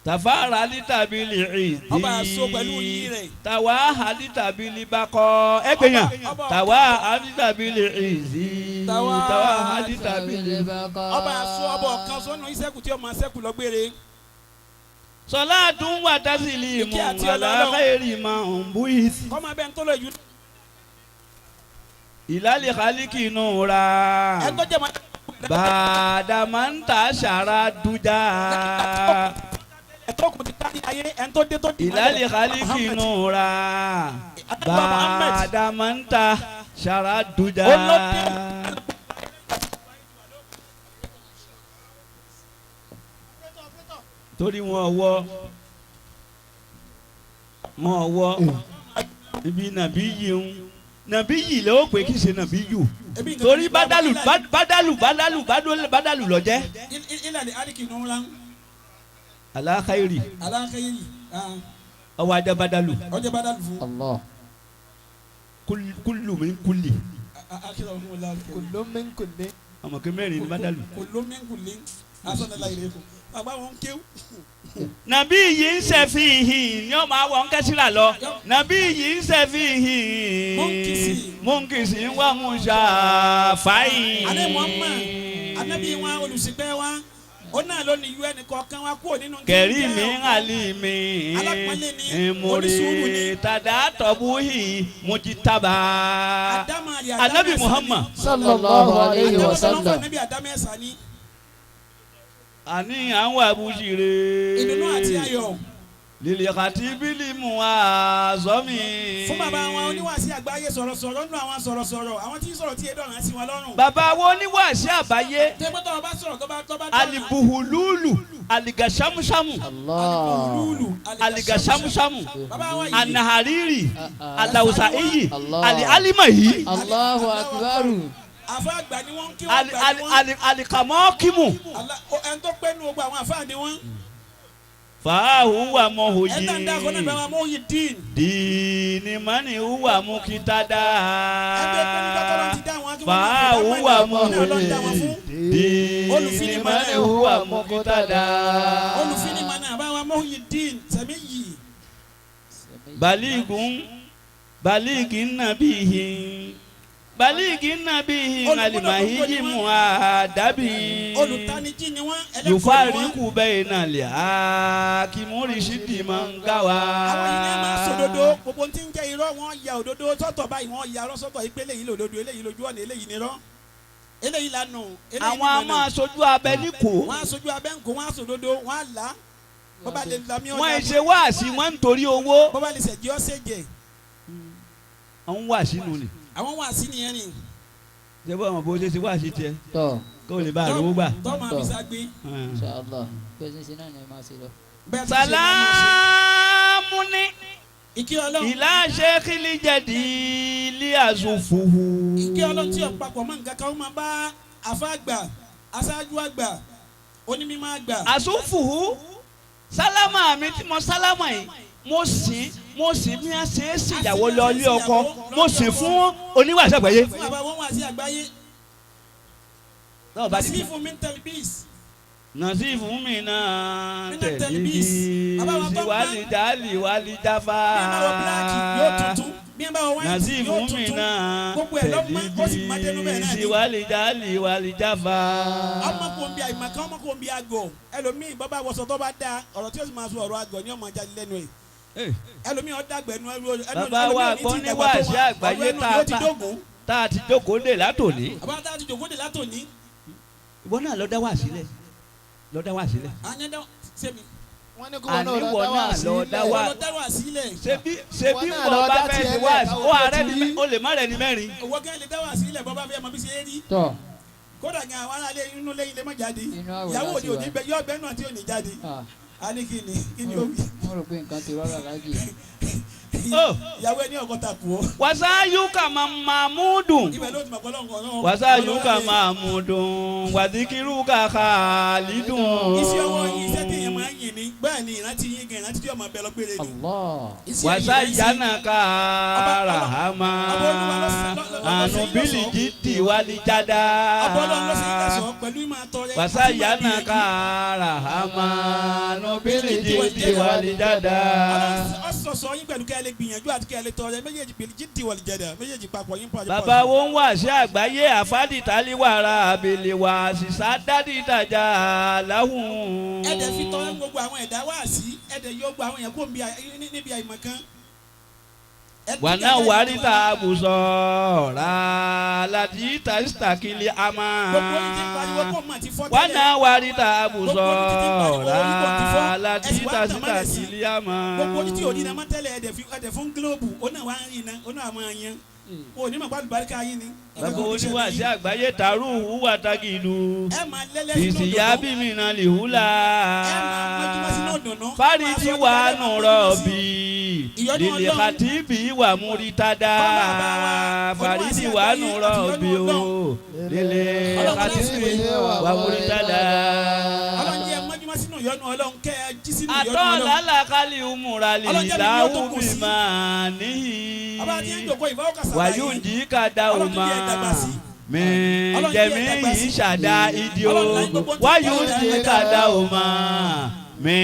Tafara litabili ìdí. Ọba àṣọ pẹ̀lú yìí rẹ̀. Tàwa halitabili bakọ. Ẹgbẹ̀yàn. Tàwa halitabili ìdí. Tàwa halitabili bakọ. Ọba àṣọ ọba ọ̀kan sọ́nù ìṣẹ́kù tí ọmọ ṣẹ́kù lọ gbére. Sọlá dùn wà dásìlì mú àlàáfẹ́rì máa ń bú ìsì. Kọ́mọ bẹ́ẹ̀ ń tó lọ yìí. Ìlàlẹ̀ kálíkì nù ra. Bàdàmọ́ntà sàrà dùjà. Ìlàlẹ̀ kálíkì nù ra. Bàdàmọ́ntà sàrà dùjà. Torí wọn wọ ibi nàbí yìí ń nàbí yìí lè ó pè kí ṣe nàbí yù torí bádàlù bádàlù bádàlù bádàlù lọ jẹ́. Ìlàlẹ̀ aliki nù ra. Aláxayiri. Aláxayiri. Ọwọ́ ajá badalu. Ọjọ́ badalu fún. Allah. Kulu min kuli. Kulu min kuli. Ọmọ kí mẹ́rin ni badalu. Kulu min kuli. Asọ́nà ilé kù. Bàbá wọn kéwù. Nàbí yìí ń ṣe fi hìn ní ọmọ àwọn kẹsìlá lọ. Nàbí yìí ń ṣe fi hìn. Mọ́nkìsì ń wá mú ṣàfàyè. Alẹ́ Muhammad, anabi wa olùsìgbẹ́ wa, ó náà ló ní un kọ̀ọ̀kan wa kúrò nínú. Kẹ̀rí mi ń àlì mi. Alápọ̀nlé ni onísùúrù ni. Tàdá tọ̀búhì mujitaba. Anabi Muhammad. Sallallahu alayhi wa sallam. Anabi Adamu ẹ̀sà ni. Àní àwọn àbúṣire. Ìdùnnú àti ayọ̀. Lili kàtí bílí mu àzọ́mi. Fún bàbá wọn oníwàásí àgbáyé sọ̀rọ̀sọ̀rọ̀ nínú àwọn sọ̀rọ̀sọ̀rọ̀ àwọn tí ń sọ̀rọ̀ tí edé ọ̀ràn sí wọn lọ́rùn. Bàbá wo oníwàásí àbáyé. Tẹ́gbọ́tọ̀ ọba sọ̀rọ̀ tó bá tó bá dọ̀ràn. Alibuhululu aligasamusamu. Alibuhululu aligasamusamu. Bàbá wa yìí. Anahariri alawusaiyi ali alimayi. Allahu akbar. Àfa àgbà ni wọ́n kí wọ́n gbà ni wọ́n. Alikamọ́kímù. Ẹni tó pẹ́ nu gbogbo àwọn àfa ni wọ́n. Fàáhùwà mọ̀hòyì. Ẹ̀ta ń dáko náà bàbá mọ̀hòyì dín. Dìní mọ́ni hùwà mú kíta dá. Ẹgbẹ́ pé nígbà tó lọ́n ti dá wọn kí wọ́n Fàáhùwà mọ̀hòyì. Dìní mọ́ni hùwà mú kíta dá. Olùfinimọ̀nà bàbá mọ̀hòyì dín sẹ̀mí yìí. Balígun balígin nàbíyìn balígin nàbíyìn alimahiji mu àdàbí. Olùtanijí ni wọ́n ẹlẹ́kọ̀ọ́ ni wọ́n. Yufariku bẹ́ẹ̀ náà lè ha kí múrisídìí máa ń gá wa. Àwọn yìí ni ẹ máa sòdodo gbogbo tí ń jẹ́ irọ́ wọn ya òdodo sọ́tọ̀ báyìí wọ́n ya irọ́ sọ́tọ̀ yìí pé eléyìí lòdodo eléyìí lójú ọ̀nà eléyìí nírọ́ eléyìí lanu. Àwọn a máa sojú abẹ ní kò. Wọ́n á sojú abẹ ń kó wọ́n á sòdodo wọ́n á là á. Bọ́bá lè lami ọ̀la. Wọ́n ṣe wáàsí wọ́n ń torí owó. Bọ́bá lè ṣẹ̀jẹ̀ ọ́ ṣẹ̀jẹ̀. Àwọn wáàsí nù ni. Àwọn wáàsí nìyẹn ni. Ṣé bọ́ àwọn bó ṣe ṣe wáàsí tiẹ̀? Tọ́. Kó lè bá àrùn gbà. Tọ́ máa fi ságbé. Inshallah. Bẹ́ẹ̀ ṣe náà ni ẹ máa ṣe lọ. Sàlámù ní. Ìkí Ọlọ́run. Ìlà ṣẹ́kìlì jẹ̀dí ilé àzùfùhù. Ìkí Ọlọ́run tí ọ̀pápọ̀ mọ́ nǹkan kan ó máa bá àfa àgbà aṣáájú àgbà onímọ̀ àgbà. Àzùfùhù sálámà mi tí mo sálámà yìí mo sì bí a ṣe é ṣèyàwó lọ ilé ọkọ mo sì fún oníwàásù àgbáyé. Fún bàbá wọn wá sí àgbáyé. Nasifu min talbis. Nasifu mina talbis. Wàlídàlì wàlídàfà. Bí ẹ bá wọ bíláàkì yóò tuntun. Bí ẹ bá wọ wáìtì yóò Nasifu tuntun. mina Gbogbo ẹ̀ lọ́mọ ó sì máa dẹnu bẹ́ẹ̀ náà ni. wàlídàlì wàlídàfà. Ọmọ kò ń bí àyìnbá kan ọmọ kò ń bí àgọ̀ ẹlòmíì bọ́ bá wọṣọ tó bá dáa ọ̀rọ̀ tí ó sì máa sọ ọ̀rọ̀ àgọ̀ ni ọmọ jáde lẹ́nu ẹ̀. Ẹlòmíì ọ̀dàgbẹ̀ ẹnu ẹlòmíì Bàbá wa gbọ́ ní wàásù àgbáyé tá a ti jókòó dè látòní. Bàbá tá a ti jókòó dè látòní. Ìwọ náà lọ dá wá sílẹ̀ lọ dá wá sílẹ̀. Àyẹ̀dá sẹ́mi. Wọ́n ní kó wọn náà Àníwọ̀ náà lọ dá wá. Lọ dá wá sílẹ̀. Ṣebí ṣebí wọ́n bá fẹ́ ti wá ó ààrẹ ni ó lè má rẹ̀ ní mẹ́rin. Ìwọ gẹ́ lè dá wá sílẹ̀ bọ́ bá fẹ́ mọ bí ṣe é rí. Tọ́. Kódà gan àwọn aráalé inú lẹ́yìn lè má jáde. Inú àwẹ̀ Ìyàwó láti òní òní wá. bẹ yọ ọbẹ̀ náà tí ò ní jáde. A ní kí ni kí ni ó wí. Wọ́n rò pé nǹkan ti rọ́rọ̀ lájì. Ìyàwó ẹni ọkọ ta kú o. Wasayuka mamudun. Ibẹ̀ ló ti mọ̀ pé Ọlọ́run kan. Wasayuka mamudun wadikiruka khalidun. Iṣẹ́ ọwọ́ yín iṣẹ́ tí èèyàn máa ń yìn ní bẹ́ẹ̀ ni ìrántí yín gan ìrántí tí ọmọ bẹ lọ gbére ni. Allah. Wasayanaka rahama anubili jidi walijada. Ọba Ọlọ́run ló ṣe yín lẹ́sọ̀ọ́ pẹ̀lú ìmọ̀ àtọrẹ. Wasayanaka rahama anubili jidi walijada. Ọ̀sọ̀sọ̀ yín pẹ̀lú kẹ́ ẹ lè gbìyànjú àti kẹ́ ẹ lè tọrẹ méjèèjì bìlì jídì wàlìjàdà méjèèjì papọ̀ yín pàdé. Bàbá wo ń wà sí àgbáyé àfádìtàlíwàrà àbèlèwà sísá dádìtàjà láwùn. Ẹ̀dẹ̀ fi tọrẹ gbogbo àwọn ẹ̀dá wá sí ẹ̀dẹ̀ yọ gbogbo àwọn èèyàn kó níbi àìmọ̀ kan. Wàná wàríta àbùsọ̀ rà láti tàìsítàkìlì àmà. Gbogbo yìí ti pariwo kó mà ti fọ́ tẹ́lẹ̀. Wàná wàríta àbùsọ̀ rà láti tàìsítàkìlì àmà. Gbogbo ojú tí òní náà máa tẹ́lẹ̀ ẹ̀dẹ̀ fún gílóòbù ó náà wá ń rìn náà ó náà máa yan. O ní màgbà àlùbáríkà yín ni. Bàbá oníwàásí àgbáyé tààrù hùwà tagilu. Ẹ máa lẹ́lẹ́ sínú òdòdó. Ìsìyá bí mi náà lè hùlà. Ẹ máa mọ́júmọ́ sínú òdòdó. Fáríjì wà nù rọ̀bì. Lèlè kàtíbì wà múritada. Fáríjì wà nù rọ̀bì o. Lèlè kàtíbì wà múritada. Ọlọ́run jẹ́ mọ́júmọ́ sínú ìyọ́nú Ọlọ́run kẹ́ ẹ jí sínú ìyọ́nú Àtọ́ Ọlọ́run. lálàkálì umurali Ọlọ́run jẹ́ mi ní ó tó kù láwù sí. bí máa níyì. Bàbá tí ń jòkó ìfọwọ́kà sàlàyé. Wàyúndì kàdá Ọlọ́run ọmọ jẹ́ ìdàgbà sí. mi Ọlọ́run jẹ́ jẹ̀mí ìdàgbà sí. yìí ṣàdá ìdí o. Ọlọ́run láyé gbogbo tí ń Wàyúndì jẹ́ kàdá ọmọ mi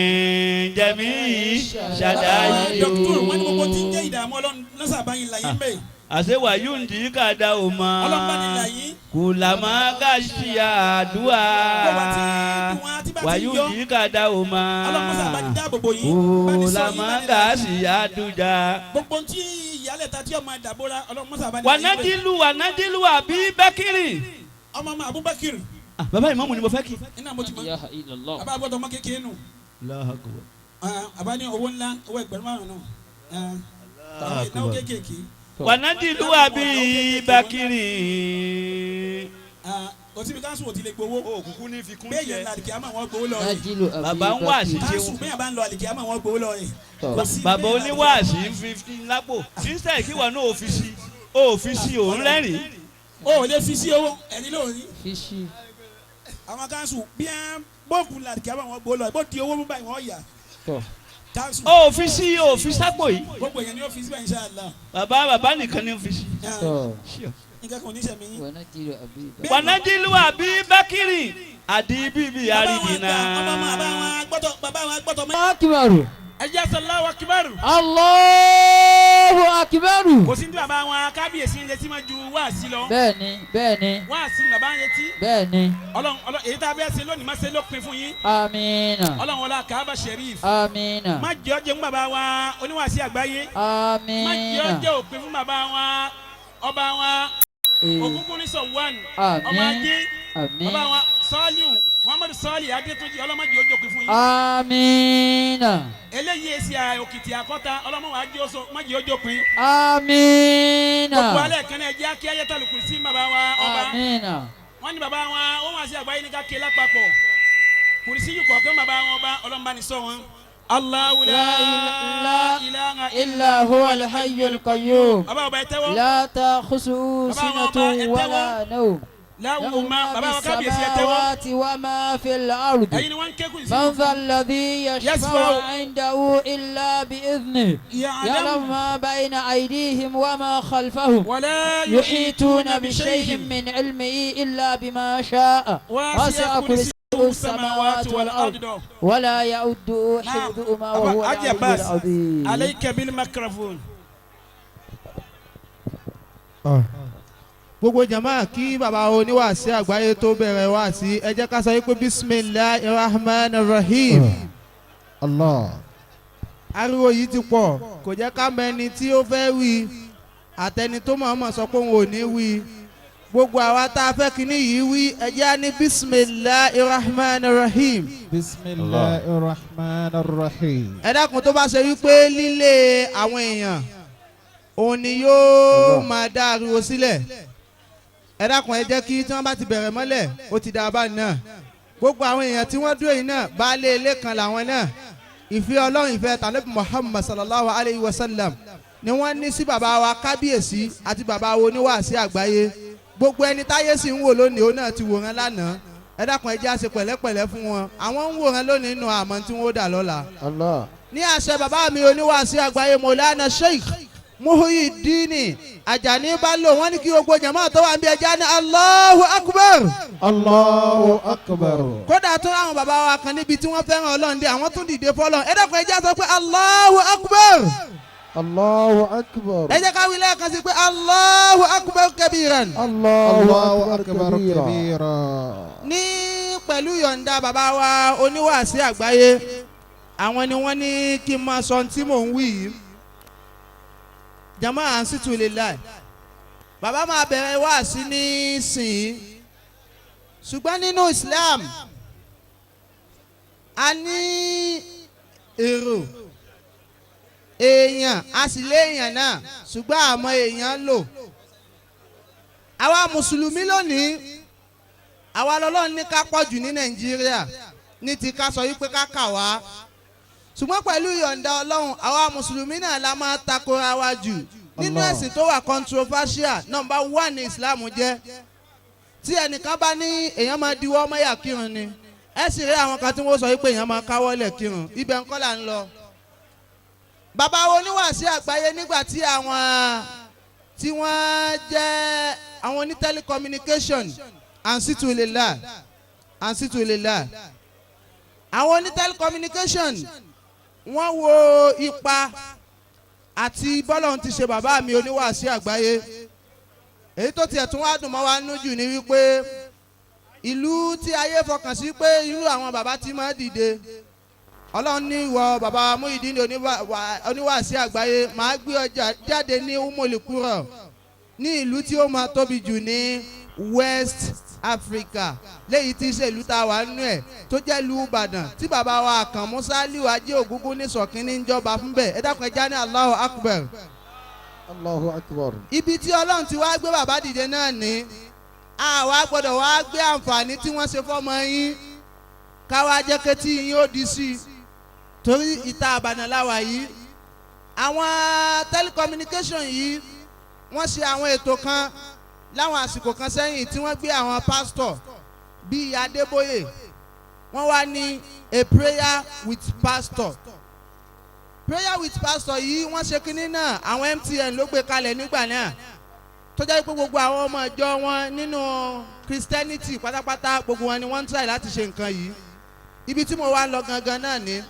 jẹ̀mí yìí ṣàdá ìdí o. Dọ́kítọ̀rù wọn ní gbogbo tí ń jẹ́ ìdààmú Ọlọ́run lọ́sàbáyìn láyé ń bẹ̀. Àṣé wàyúndì kàdá ọmọ Ọlọ́run bá ní láyé. kùlàmá gàṣíà àdúrà Gbogbo àti dùn àti bá ti ń yọ. wàyúndì kàdá ọmọ Ọlọ́run mọ́sàbá ní dáàbò bò yín. Bá ní sọ yín, kùlàmá bá ní láyé. gàṣíà àdújà. Gbogbo tí ìyálẹ̀ ta tí ọmọ àdàbọ̀ra Ọlọ́run mọ́sàbá ní láyé ń bẹ̀. Wànádìlú wànádìlú àbí bẹ́kìrì. Ọmọ ọmọ Abubakar Bàbá ìmọ̀mù ni mo fẹ́ kí. iná mo ti mọ. ilaha illallah. Bàbá gbọ́dọ̀ ọmọ kékeré nù. Àbá ní owó ńlá owó 5,000 náà. Àwọn ìnáwó kéékèèké. Wànádìlú àbí bẹ́kìrì. Òsibí káńsù ò ti lè gbowó. Òkùnkùn ní fi kún Bẹ́ẹ̀ yẹn tiẹ̀. lọ àlìkí àmọ́ wọn gbowó lọ rẹ̀. Najilu abi Bàbá ń wá bakiri. àṣìṣe Káńsù bẹ́ẹ̀ bá ń lọ àlìkí àmọ́ wọn gbowó lọ rẹ̀. Tọ́. Kò sí Bàbá bẹ́ẹ̀ oníwàásí ń 15 lápò. Instead kí wọn náà ò fi sí ò fi sí òun rẹ́rìn. O ò lè fi sí owó ẹni lóòrí. Fishi. Àwọn káńsù bí ẹ bọ́ọ̀kù lọ àlìkí àmọ́ wọn gbowó lọ rẹ̀ bó di owó mú báyìí wọ́n yà. Tọ́. Káńsù Ó fi sí ò fi sápò yìí. gbogbo èèyàn ni ó fi síbẹ̀ inshallah. Bàbá bàbá nìkan ni ó fi sí. Tọ́. Nǹkan kan ò ní sẹ̀mí yín. Wanajilu abi bakiri. Wànádìlú àbí bẹ́kìrì. Àdí bíbí Bàbá wọn àrídìnnà. àgbà, ọmọ ọmọ bàbá wọn agbọ́tọ̀ bàbá wọn agbọ́tọ̀ mẹ́. Akibaru. Ẹ jẹ́ Allahu Akbar. Allahu akibaru. Kò sí ní bàbá wọn kábíyèsí ń retí máa ju wáàsí lọ. Bẹ́ẹ̀ni bẹ́ẹ̀ni Wáàsí ni bàbá ń retí. bẹ́ẹ̀ni. Ọlọ́run Ọlọ́run èyí tá a bẹ́ẹ̀ ṣe lónìí má ṣe lópin fún yín. Amiina. Ọlọ́run ọlá Kaaba Sherif. Amiina. Má jẹ́ ọjẹ́ fún bàbá wa oníwàásí àgbáyé. Má jẹ́ Amiina. ọjẹ́ òpin fún bàbá wa ọba wa Ògúngúnnísọ̀ one ọmọ Àmín. ajé Àmín. bàbá wa Sọ́ọ́líù Muhammadu Sọ́ọ́lì Adétúnjì ọlọ́mọdé ó jòpin fún yín. Amiina. Eléyìí èsì òkìtì àkọ́ta ọlọ́mọ wa jẹ́ oṣù má jẹ́ ó jòpin. Amiina. Gbogbo alẹ́ kan náà jẹ́ kí ayétàlù kùrìsì bàbá wa ọba. Amiina. Wọ́n ní bàbá wa wọ́n wá sí àgbáyé ní ká ké lápapọ̀ kùrìsì yìí kọ̀ọ̀kan bàbá wọn ọba ọlọ́mọba ní sọ wọn. Allahu la ilaha Illa huwa al-hayyul qayyum. Bàbá ọba ẹ tẹ́wọ́. La ta'khusuhu Bàbá wọn ọba sinatun ẹ wala nawm. Láwùú Lahu ma ma bàbá fi wa kábíyèsí ẹ tẹ́wọ́. samawati wa ma fil ardi. Ẹ̀yin ni wọ́n ń ké kùrìsì. من ذا الذي يشفع يشفع عنده إلا بإذنه يعلم ما بين أيديهم وما خلفهم ولا يحيطون بشيء من علمه إلا بما شاء وسع كرسيه السماوات والأرض ولا يؤده حفظهما وهو Haji العلي Abbas العظيم. alayka bil microphone. Gbogbo jama kí baba oníwàásí àgbáyé tó bẹ̀rẹ̀ wáàsí ẹ jẹ́ ká sọ wípé bisimilahi rahman rahim. Allah. Ariwo yìí ti pọ̀ kò jẹ́ ká mọ ẹni tí ó fẹ́ wí àtẹni tó mọ̀ọ́mọ̀ sọ pé òun ò ní wí. Gbogbo àwa tá a fẹ́ kíní yìí wí ẹ jẹ́ á ní bisimilahi rahman rahim. Bisimilahi rahman rahim. Ẹ dákun tó bá ṣe wípé lílé àwọn èèyàn òun ni yóò máa dá ariwo sílẹ̀. Ẹ dákun ẹ jẹ́ kí tí wọ́n bá ti bẹ̀rẹ̀ mọ́lẹ̀ ó ti dá báyìí náà. Gbogbo àwọn èèyàn tí wọ́n dúró yìí náà baálé ilé kan làwọn náà. Ìfẹ́ Ọlọ́run ìfẹ́ tànàbí Muhammad sallallahu alayhi wa sallam ni wọ́n ní sí bàbá wa kábíyèsí àti bàbá wa oníwàásí àgbáyé. Gbogbo ẹni táyé sì ń wò lónìí òun náà ti wòran lánàá. Ẹ dákun ẹ jẹ́ á ṣe pẹ̀lẹ́pẹ̀lẹ́ fún wọn. Àwọn ń wòran lónìí nù àmọ́ tí wọ́n ó dà lọ́la. Allah. Ní àṣẹ bàbá mi oníwàásí àgbáyé Mọ̀lánà Sheikh Muhyiddin Ajani Bello wọ́n ní kí gbogbo jàmáà tó wà níbi ẹja ní Allahu Akbar. Allahu akbar. Kódà tún àwọn bàbá wa kan níbi tí wọ́n fẹ́ràn Ọlọ́run dé àwọn tún dìde fọlọ́run. Ẹ dákun ẹ jẹ́ á sọ pé Allahu Akbar. Allahu akbar. Ẹ jẹ́ ká wí lẹ́ẹ̀kan sí pé Allahu Akbar kabiran. Allahu akbar kabira. Ní pẹ̀lú yọ̀ǹda bàbá wa oníwàásí àgbáyé àwọn ni wọ́n ní kí n máa sọ ohun tí mò ń wí yìí. Jama ansitu lillahi. Bàbá máa bẹ̀rẹ̀ wáàsí nísìnyí. Ṣùgbọ́n nínú Islam a ní èrò èèyàn a sì léèyàn náà ṣùgbọ́n àmọ́ èèyàn lò. Àwa mùsùlùmí lónìí àwa lọ́lọ́run ní ká pọ̀ jù ní Nàìjíríà ní ti ká sọ wípé ká kà wá. Ṣùgbọ́n pẹ̀lú ìyọ̀ǹda Ọlọ́run àwa mùsùlùmí náà la máa takora wa jù nínú Allah. ẹ̀sìn tó wà controversial number 1 ní Islam jẹ́. Tí ẹnìkan bá ní èèyàn máa diwọ́ mọ́yà kírun ni Ẹ sì rí àwọn kan tí wọ́n sọ wípé èèyàn máa káwọ́lẹ̀ kírun, ibẹ̀ ńkọ́ là ń lọ. Bàbá wo oníwàásí àgbáyé nígbà tí àwọn tí wọ́n jẹ́ àwọn oní telecommunication ansitulila ansitulila, àwọn oní telecommunication wọ́n wo ipa àti bọ́lọ̀ ti ṣe bàbá mi oníwàásí àgbáyé. Èyí tó tiẹ̀ tún wá dùn mọ́ wa nú jù ni wípé ìlú tí ayé fọkàn sí pé irú àwọn bàbá tí máa dìde, Ọlọ́run ní ìwọ bàbá Muyideen oníwàásí àgbáyé máa gbé ọjà jáde ní Umulikuro ní ìlú tí ó máa tóbi jù ní West Africa, léyìí tí í ṣe ìlú tá a wà nínú ẹ̀ tó jẹ́ ìlú Ìbàdàn tí bàbá wa Àkànmú Sálíù Ajé Ògúngún ní Sọ̀kínní ń jọba fún bẹ́ẹ̀. Ẹ dákun ẹ já ní Allahu Akbar. Allahu Akbar. Ibi tí Ọlọ́run ti wá gbé bàbá dìde náà ní àwa gbọ́dọ̀ wá gbé àǹfààní tí wọ́n ṣe fọ́mọ yín káwá jẹ́ kétí yín ó di sí i, torí ìta Ìbàdàn láwà yìí. Àwọn telecommunication yìí wọ́n ṣe àwọn ètò kan láwọn àsìkò kan sẹ́yìn tí wọ́n gbé àwọn pásítọ̀ bíi Adébóyè, wọ́n wá ní a prayer with pastor. Prayer with pastor yìí wọ́n ṣe kínní náà, àwọn MTN ló gbé kalẹ̀ nígbà náà, tó jẹ́ pé gbogbo àwọn ọmọ ìjọ wọn nínú Christianity pátápátá gbogbo wọn ni wọ́n ń try láti ṣe nǹkan yìí. Ibi tí mo wá lọ gangan náà ni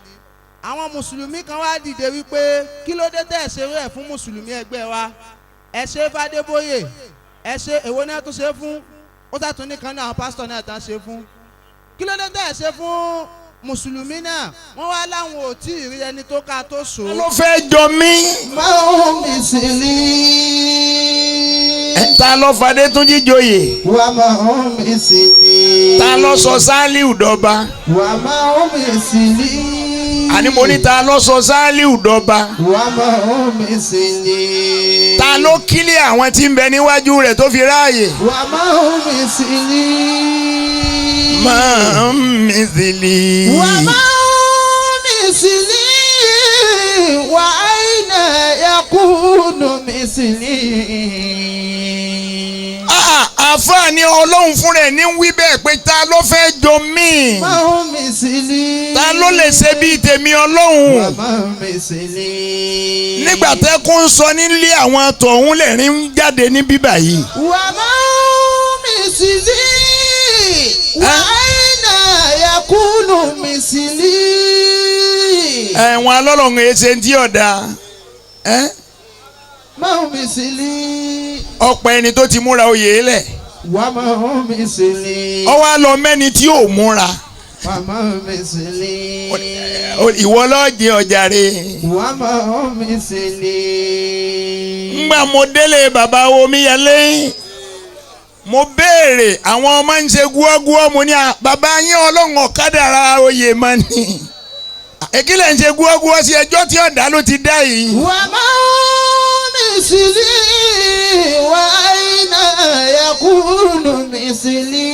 àwọn mùsùlùmí kan wá dìde wípé kí ló dé tẹ́ ẹ̀ ṣe rẹ̀ fún mùsùlùmí ẹgbẹ́ wa, ẹ ṣe fàdébóyè, ẹ ṣe èwo náà tó ṣe fún, ó sàtún nìkan náà àwọn pásítọ̀ náà tán ṣe fún, kí ló dé tẹ́ ẹ̀ ṣe fún mùsùlùmí náà? Wọ́n wá láwọn ò tí ì rí ẹni tó ká tó so. Ló fẹ́ jọ mí. Máa ń mísìlì. Ta ló fadé tún jíjoyè. Wà máa ń mísìlì. Ta ló sọ Sálíù dọba. Wà máa ń mísìlì. Àní mo ní ta ló sọ Sálíù dọba. Wà máa ń mísìlì. Ta ló kílẹ̀ àwọn tí ń bẹ níwájú rẹ̀ tó fi ráàyè. Wà máa ń mísìlì. Máa ń mísìlì. Wà máa ń mísìlì. Wà àyìnà yakunu mísìlì. Àfààní Ọlọ́run fúnra ẹ̀ ní wí bẹ́ẹ̀ pé ta ló fẹ́ jọ mí. Máa ń mísìlì. Ta ló lè ṣe bíi tèmi Ọlọ́run. Wà máa ń mísìlì. Nígbà tẹ́kùn ń sọ nílé àwọn tọ̀hún lẹ́rìn ń jáde ní bíbà yìí. Wà máa ń mísìlì. Wà àyìnà yakunu mísìlì. Ẹ̀wọ̀n alọ́lọ́run ẹ̀ ṣe ń tí ọ̀dà. Máa ń mísìlì. Ọ̀pọ̀ ẹni tó ti múra oyè lẹ̀. Wà máa ń mísìlì. Ó wá lọ mẹ́ni tí ò múra. Wà máa ń mísìlì. Ìwọ ló jẹ ọjà rẹ. Wà máa ń mísìlì. Ngbà mo délé bàbá Omíyalé, mo béèrè àwọn ọmọ ń ṣe gúọ́gúọ́, mo ní bàbá yín Ọlọ́run ọ̀kadà oyè mọ́ ni. Èkìlẹ̀ ń ṣe gúọ́gúọ́ sí ẹjọ́ tí ọ̀dà ló ti dá yìí. Wà máa ń mísìlì. Wà àyìnà yakunu mísìlì.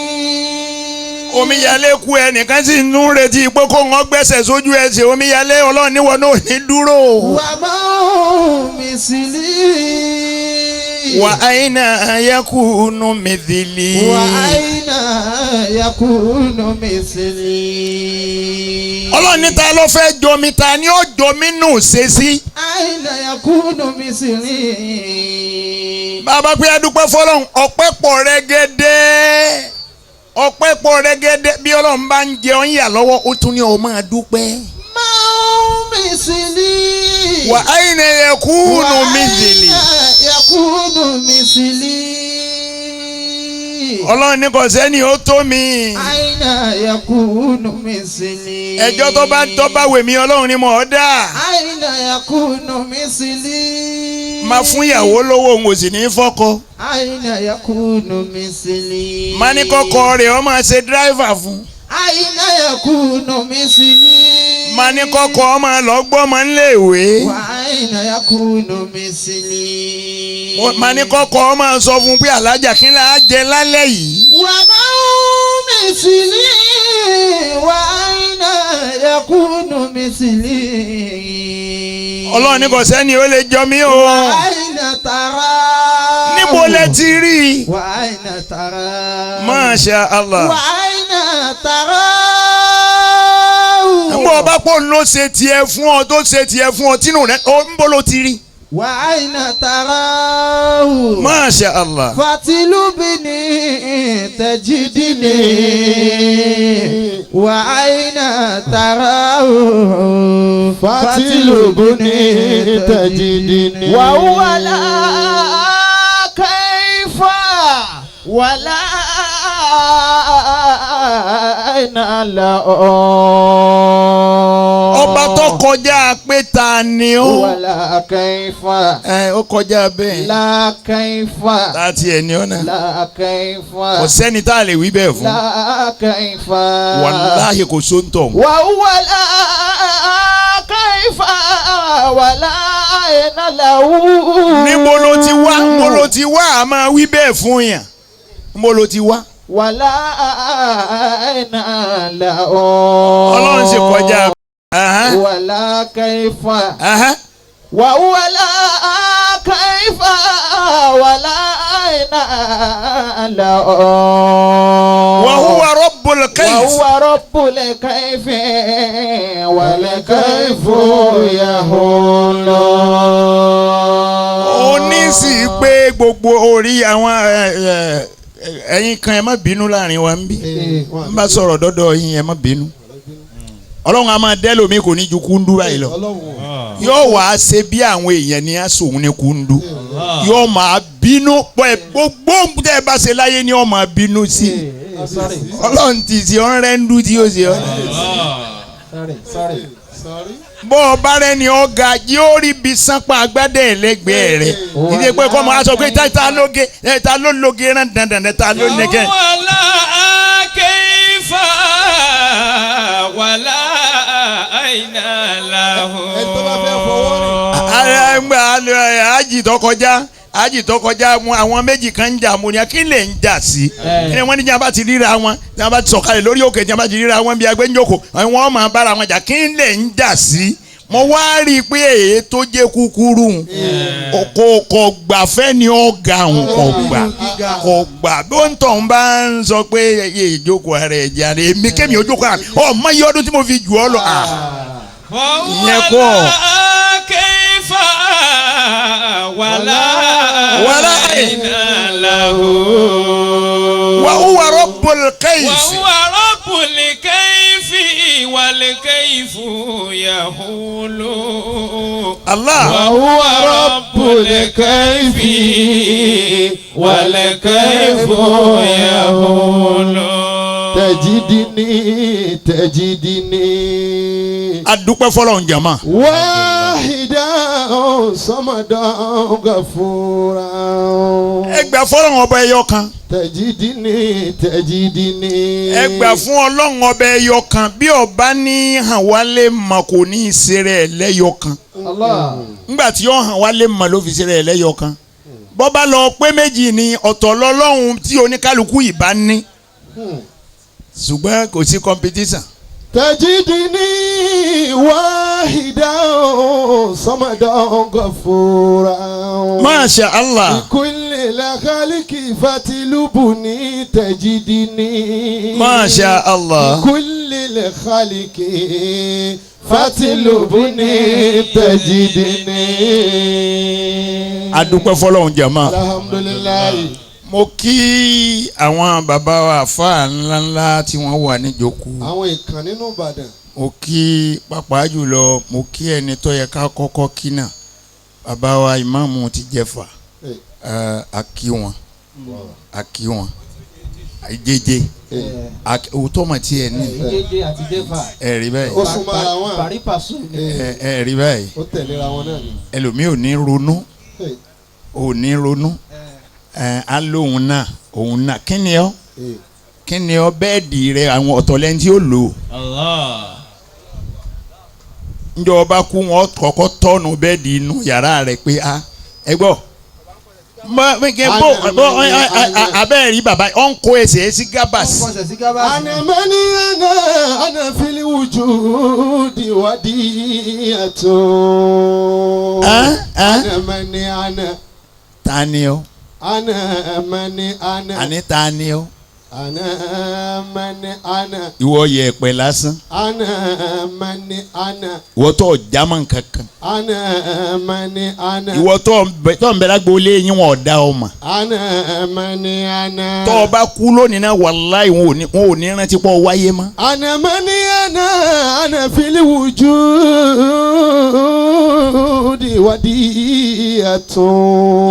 Omíyalé kú, ẹnìkan sì ń retí pé kó wọn gbẹ́sẹ̀ sójú ẹsẹ̀ Omíyalé. Ọlọ́run níwọ̀n náà ò ní dúró. Wà máa ń mísìlì. Wà àyìnà yakunu mísìlì. Wà àyìnà yakunu mísìlì. Ọlọ́run ní ta ló fẹ́ jọ mi, ta ni ó jọ mí nù ṣe sí. Àyìnà yakunu mísìlì. Bàbá pé adúpẹ́ fọlọ́run, ọpẹ́ pọ̀ rẹ́gẹ́dẹ́, ọpẹ́ pọ̀ rẹ́gẹ́dẹ́. Bí Ọlọ́run bá ń jẹun yà lọ́wọ́, ó tún ní ó máa dúpẹ́. Máa ń mísìlì. Wà àyìnà yakunu mísìlì. Wà àyìnà yakunu mísìlì. Ọlọ́run ní kò sẹ́ni ó tó mi. Àyìnà yakunu mísìlì. Ẹjọ́ tó bá wèmí Ọlọ́run ni mò ń dá. Àyìnà yakunu mísìlì. Máa fún ìyàwó lówó, òun ò sì ní fọ́kọ. Àyìnà yakunu mísìlì. Má ní kọ́kọ́ rẹ̀ ó máa ṣe dírẹ́fà fún. Àyìnà yakunu mísìlì. Má ní kọ́kọ́ ó máa lọ gbọ́mọ níléèwé. Wà àyìnà yakunu mísìlì. Má ní kọ́kọ́ ó máa sọ fún pé alájà kí la á jẹ lálẹ́ yìí. Wà máa mísìlì. Wà àyìnà yakunu mísìlì. Ọlọ́run ní kò sẹ́ni ó lè jọ mí o. Wà àyìnà tàrà. Níbo lẹ ti rí i? Wà àyìnà tàrà. Masha Allah. Wà àyìnà tàrà. Bọ́ ọba pọ̀ ló ṣe tiẹ̀ fún ọ tó ṣe tiẹ̀ fún ọ tínú rẹ ó ń bọ́ ló ti rí. Wa aina tarahu. Masha Allah. Fatilubini tajidini. Wa aina tarahu. Fatilubini tajidini. Wa huwa la kaifa wala aina lahu. Ọba tó kọjá pé ta ni ó. Wala kaifa. Ẹ ó kọjá bẹ́ẹ̀. La kaifa. Ta ti ẹ̀ ní ọ̀nà. La kaifa. Kò sẹ́ni tá a lè wí bẹ́ẹ̀ fún. La kaifa. Wàláhì kò sóńtọ̀. Wa huwa la kaifa wala aina lahu. Níbo ló ti wá? Níbo ló ti wá? A máa wí bẹ́ẹ̀ fún yàn. Níbo ló ti wá? Wala aina lahu. Ọlọ́run sì kọjá. Wala kaifa. Wa huwa la kaifa wala aina lahu. Wa huwa rabbul kayf. Wa huwa rabbul kayfi wal kayfu yahulu. Ó ní sì pé gbogbo orí àwọn ẹ̀yin kan ẹ má bínú láàrin wa ń bí. N bá sọ̀rọ̀ dọ́dọ̀ yín ẹ má bínú. Ọlọ́run a máa dẹ́ lómi kò ní ju kúndú báyìí lọ. Yóò wá ṣe bí àwọn èèyàn ní aṣòun ní kúndú. Yóò máa bínú pọ̀ gbogbo tẹ́ ẹ bá ṣe láyé ni yóò máa bínú sí. Ọlọ́run ti ṣe ọ̀rẹ́ ń dú tí ó ṣe ọ́. Bọ́ ọ bá rẹ ni ọ ga yóò rí bí sánpá agbádẹ́ ẹlẹ́gbẹ̀ẹ́ rẹ̀. Ìdí pé kọ́ máa sọ pé ta lóge ta ló lóge rán dandan ta ló nẹ́gẹ́. Wala kaifa wala aina lahu. Ájì tó kọjá àwọn méjì kan ń jà mo ní kí lè ń jà sí. Kí ni wọ́n ní jàmbá ti ríra wọn jàmbá ti sọ̀kalẹ̀ lórí òkè jàmbá ti ríra wọn bí agbẹ́njòkó wọ́n máa bára wọn jà kí lè ń jà sí. Mo wá rí i pé èyí tó jẹ́ kúkúrú kò gbà fẹ́ ni ó ga òun kò gbà kò gbà bí ó ń tọ̀ ń bá ń sọ pé ìjókòó ara ẹ̀ jáde èmi kémi ojókòó ara ọ̀ mọ iye ọdún tí mo fi jù ọ́ lọ. Ìyẹn kọ́. Kaifa wala aina lahu. Wa huwa rabbul kayfi. Wa huwa rabbul kayfi wal kayfu yahulu. Allah. Wa huwa rabbul kayfi wal kayfu yahulu. Tajidini tajidini. A dúpẹ́ fọlọ́run jama. Wáhídà sọmọdán gàfúrà. Ẹ gbà fọlọ́run ọba ẹyọ kan. Tajidini tajidini. Ẹ gbà fún ọlọ́run ọba ẹyọ kan bí ọba ní hàn wá lè mọ̀ kò ní í ṣeré ẹ̀ lẹ́yọ kan. Allah. Ngbà tí ó hàn wá lè mọ̀ ló fi ṣeré ẹ̀ lẹ́yọ kan. Bọ́bá lọ pé méjì ni ọ̀tọ̀ lọ́lọ́run tí oníkálukú ìbá ní. Ṣùgbọ́n kò sí competition. Tajidini wáhídà sọmọdán gàfúrà. Masha Allah. Kulli la khaliki fatilubuni tajidini. Masha Allah. Kulli la khaliki fatilubuni tajidini. A dúpẹ́ fọlọ́run jàmá. Alhamdulilayi. Mo kí àwọn bàbá wa àfáà ńláńlá tí wọ́n wà níjókòó. Àwọn ìkàn nínú Ìbàdàn. Mo kí pàápàá jùlọ mo kí ẹni tó yẹ ká kọ́kọ́ kí náà bàbá wa ìmáàmù ti Jẹ̀fà a kí wọn a kí wọn jẹjẹ òótọ́ mà tí ẹ ní jẹjẹ àti Jẹ̀fà ẹ rí báyìí ó súnmọ́ ara wọn. Parí pàṣẹ. ẹ rí báyìí ó tẹ̀léra wọn náà ni. ẹlòmíì ò ní ronú ò ní ronú á lóhun náà òun náà kí ni ọ́ kí ni ọ́ bẹ́ẹ̀dì rẹ àwọn ọ̀tọ̀lẹ́ni tí ó lò ó njọ ọba kú wọn kọ́kọ́ tọ́nu bẹ́ẹ̀dì inú yàrá rẹ̀ pé a ẹ gbọ́ abẹ́rẹ́ rí bàbá ọ̀ ń kó ẹsẹ̀ sí gábàs. Anamani ana ana fili wujudi wadiyatu. Anamani ana. Ta ni ọ́? Anamani ana. Àní ta ni ọ́? Ana mani ana. Ìwọ yẹ̀pẹ̀ lásán. Ana mani ana. Ìwọ tó jama kankan. Ana mani ana. Ìwọ tó ń bẹ lágbo ilé yín wọn ò dá ọ mọ̀. Ana mani ana. Tó o bá kú lónìí náà wàláì wọn ò ní rántí pọ̀ wáyé mọ́. Ana mani ana ana fili wujudi wadiyatun.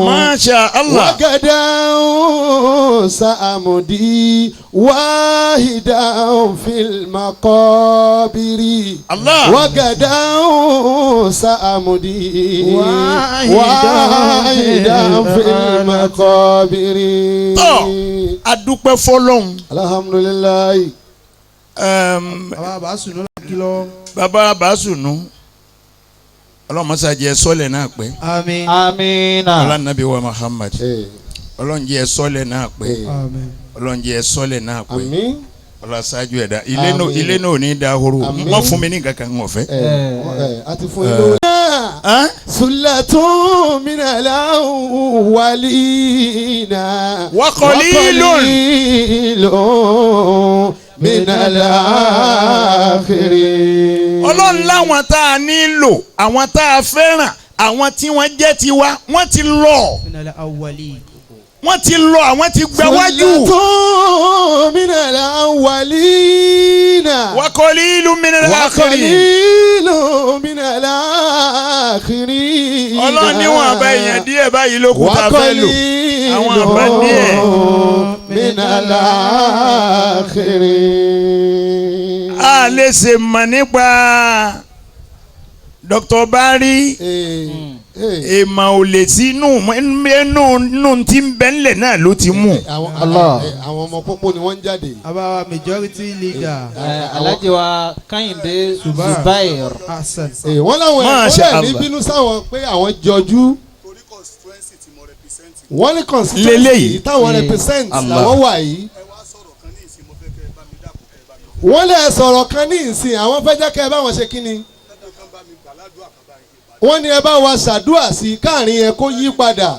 Masha Allah. Wagadan sa'amudi wahidan fil maqabiri. Allah. Wagadan sa'amudi wahidan fil maqabiri. Tọ́ a dúpẹ́ f'Ọlọ́hun. Alhamdulilayi. Bàbá Bàásùnú kí lọ. Bàbá Bàásùnú Ọlọ́run mọ́sá jẹ́ sọ́lẹ̀ náà pẹ́. Àmín. Àmín. Ọlọ́run nàbí wa Muhammad. Ọlọ́run jẹ́ sọ́lẹ̀ náà pẹ́. Àmín. Ọlọ́run jẹ́ sọ́lẹ̀ náà pẹ́. Àmín. Ọlọ́run ṣáájú ẹ̀dá ilé náà ò ní dahoro wọ́n fún mi ní kankan ń ọ̀fẹ́. A ti fún yín lówó. Sulatun minal awwalina. Wa qalilun. Minal akhirin. Ọlọ́run láwọn tá a nílò àwọn tá a fẹ́ràn àwọn tí wọ́n jẹ́ tiwa wọ́n ti lọ. Wọ́n ti lọ àwọn ti gba wájú. Sulatun minal awwalina. Wa qalilun minal akhirin. Wa qalilun minal akhirin. Ọlọ́run níwọ̀n àbá èèyàn díẹ̀ báyìí ló kù tá a fẹ́ lò. Àwọn àbá díẹ̀. Minal akhirin. A lè ṣe mọ̀ nípa Dr. Bari èèmọ̀ ò lè sí inú inú tí ń bẹ ńlẹ̀ náà ló ti mú. Àwọn ọmọ pópó ni wọ́n ń jáde. Àbáwá majority leader. Alhaji wa Kẹ́hìndé Zubair. Wọ́n láwọn ẹ̀kọ́ ní bínú sáwọn pé àwọn jọjú. Wọ́n ní constituency táwọn represent làwọn wà yìí. Wọ́n lè sọ̀rọ̀ kan ní ìsìn àwọn fẹ́ jẹ́ kẹ́ ẹ bá wọn ṣe kí ni. Wọ́n ní ẹ bá wa ṣàdúrà sí káàrin yẹn kó yí padà.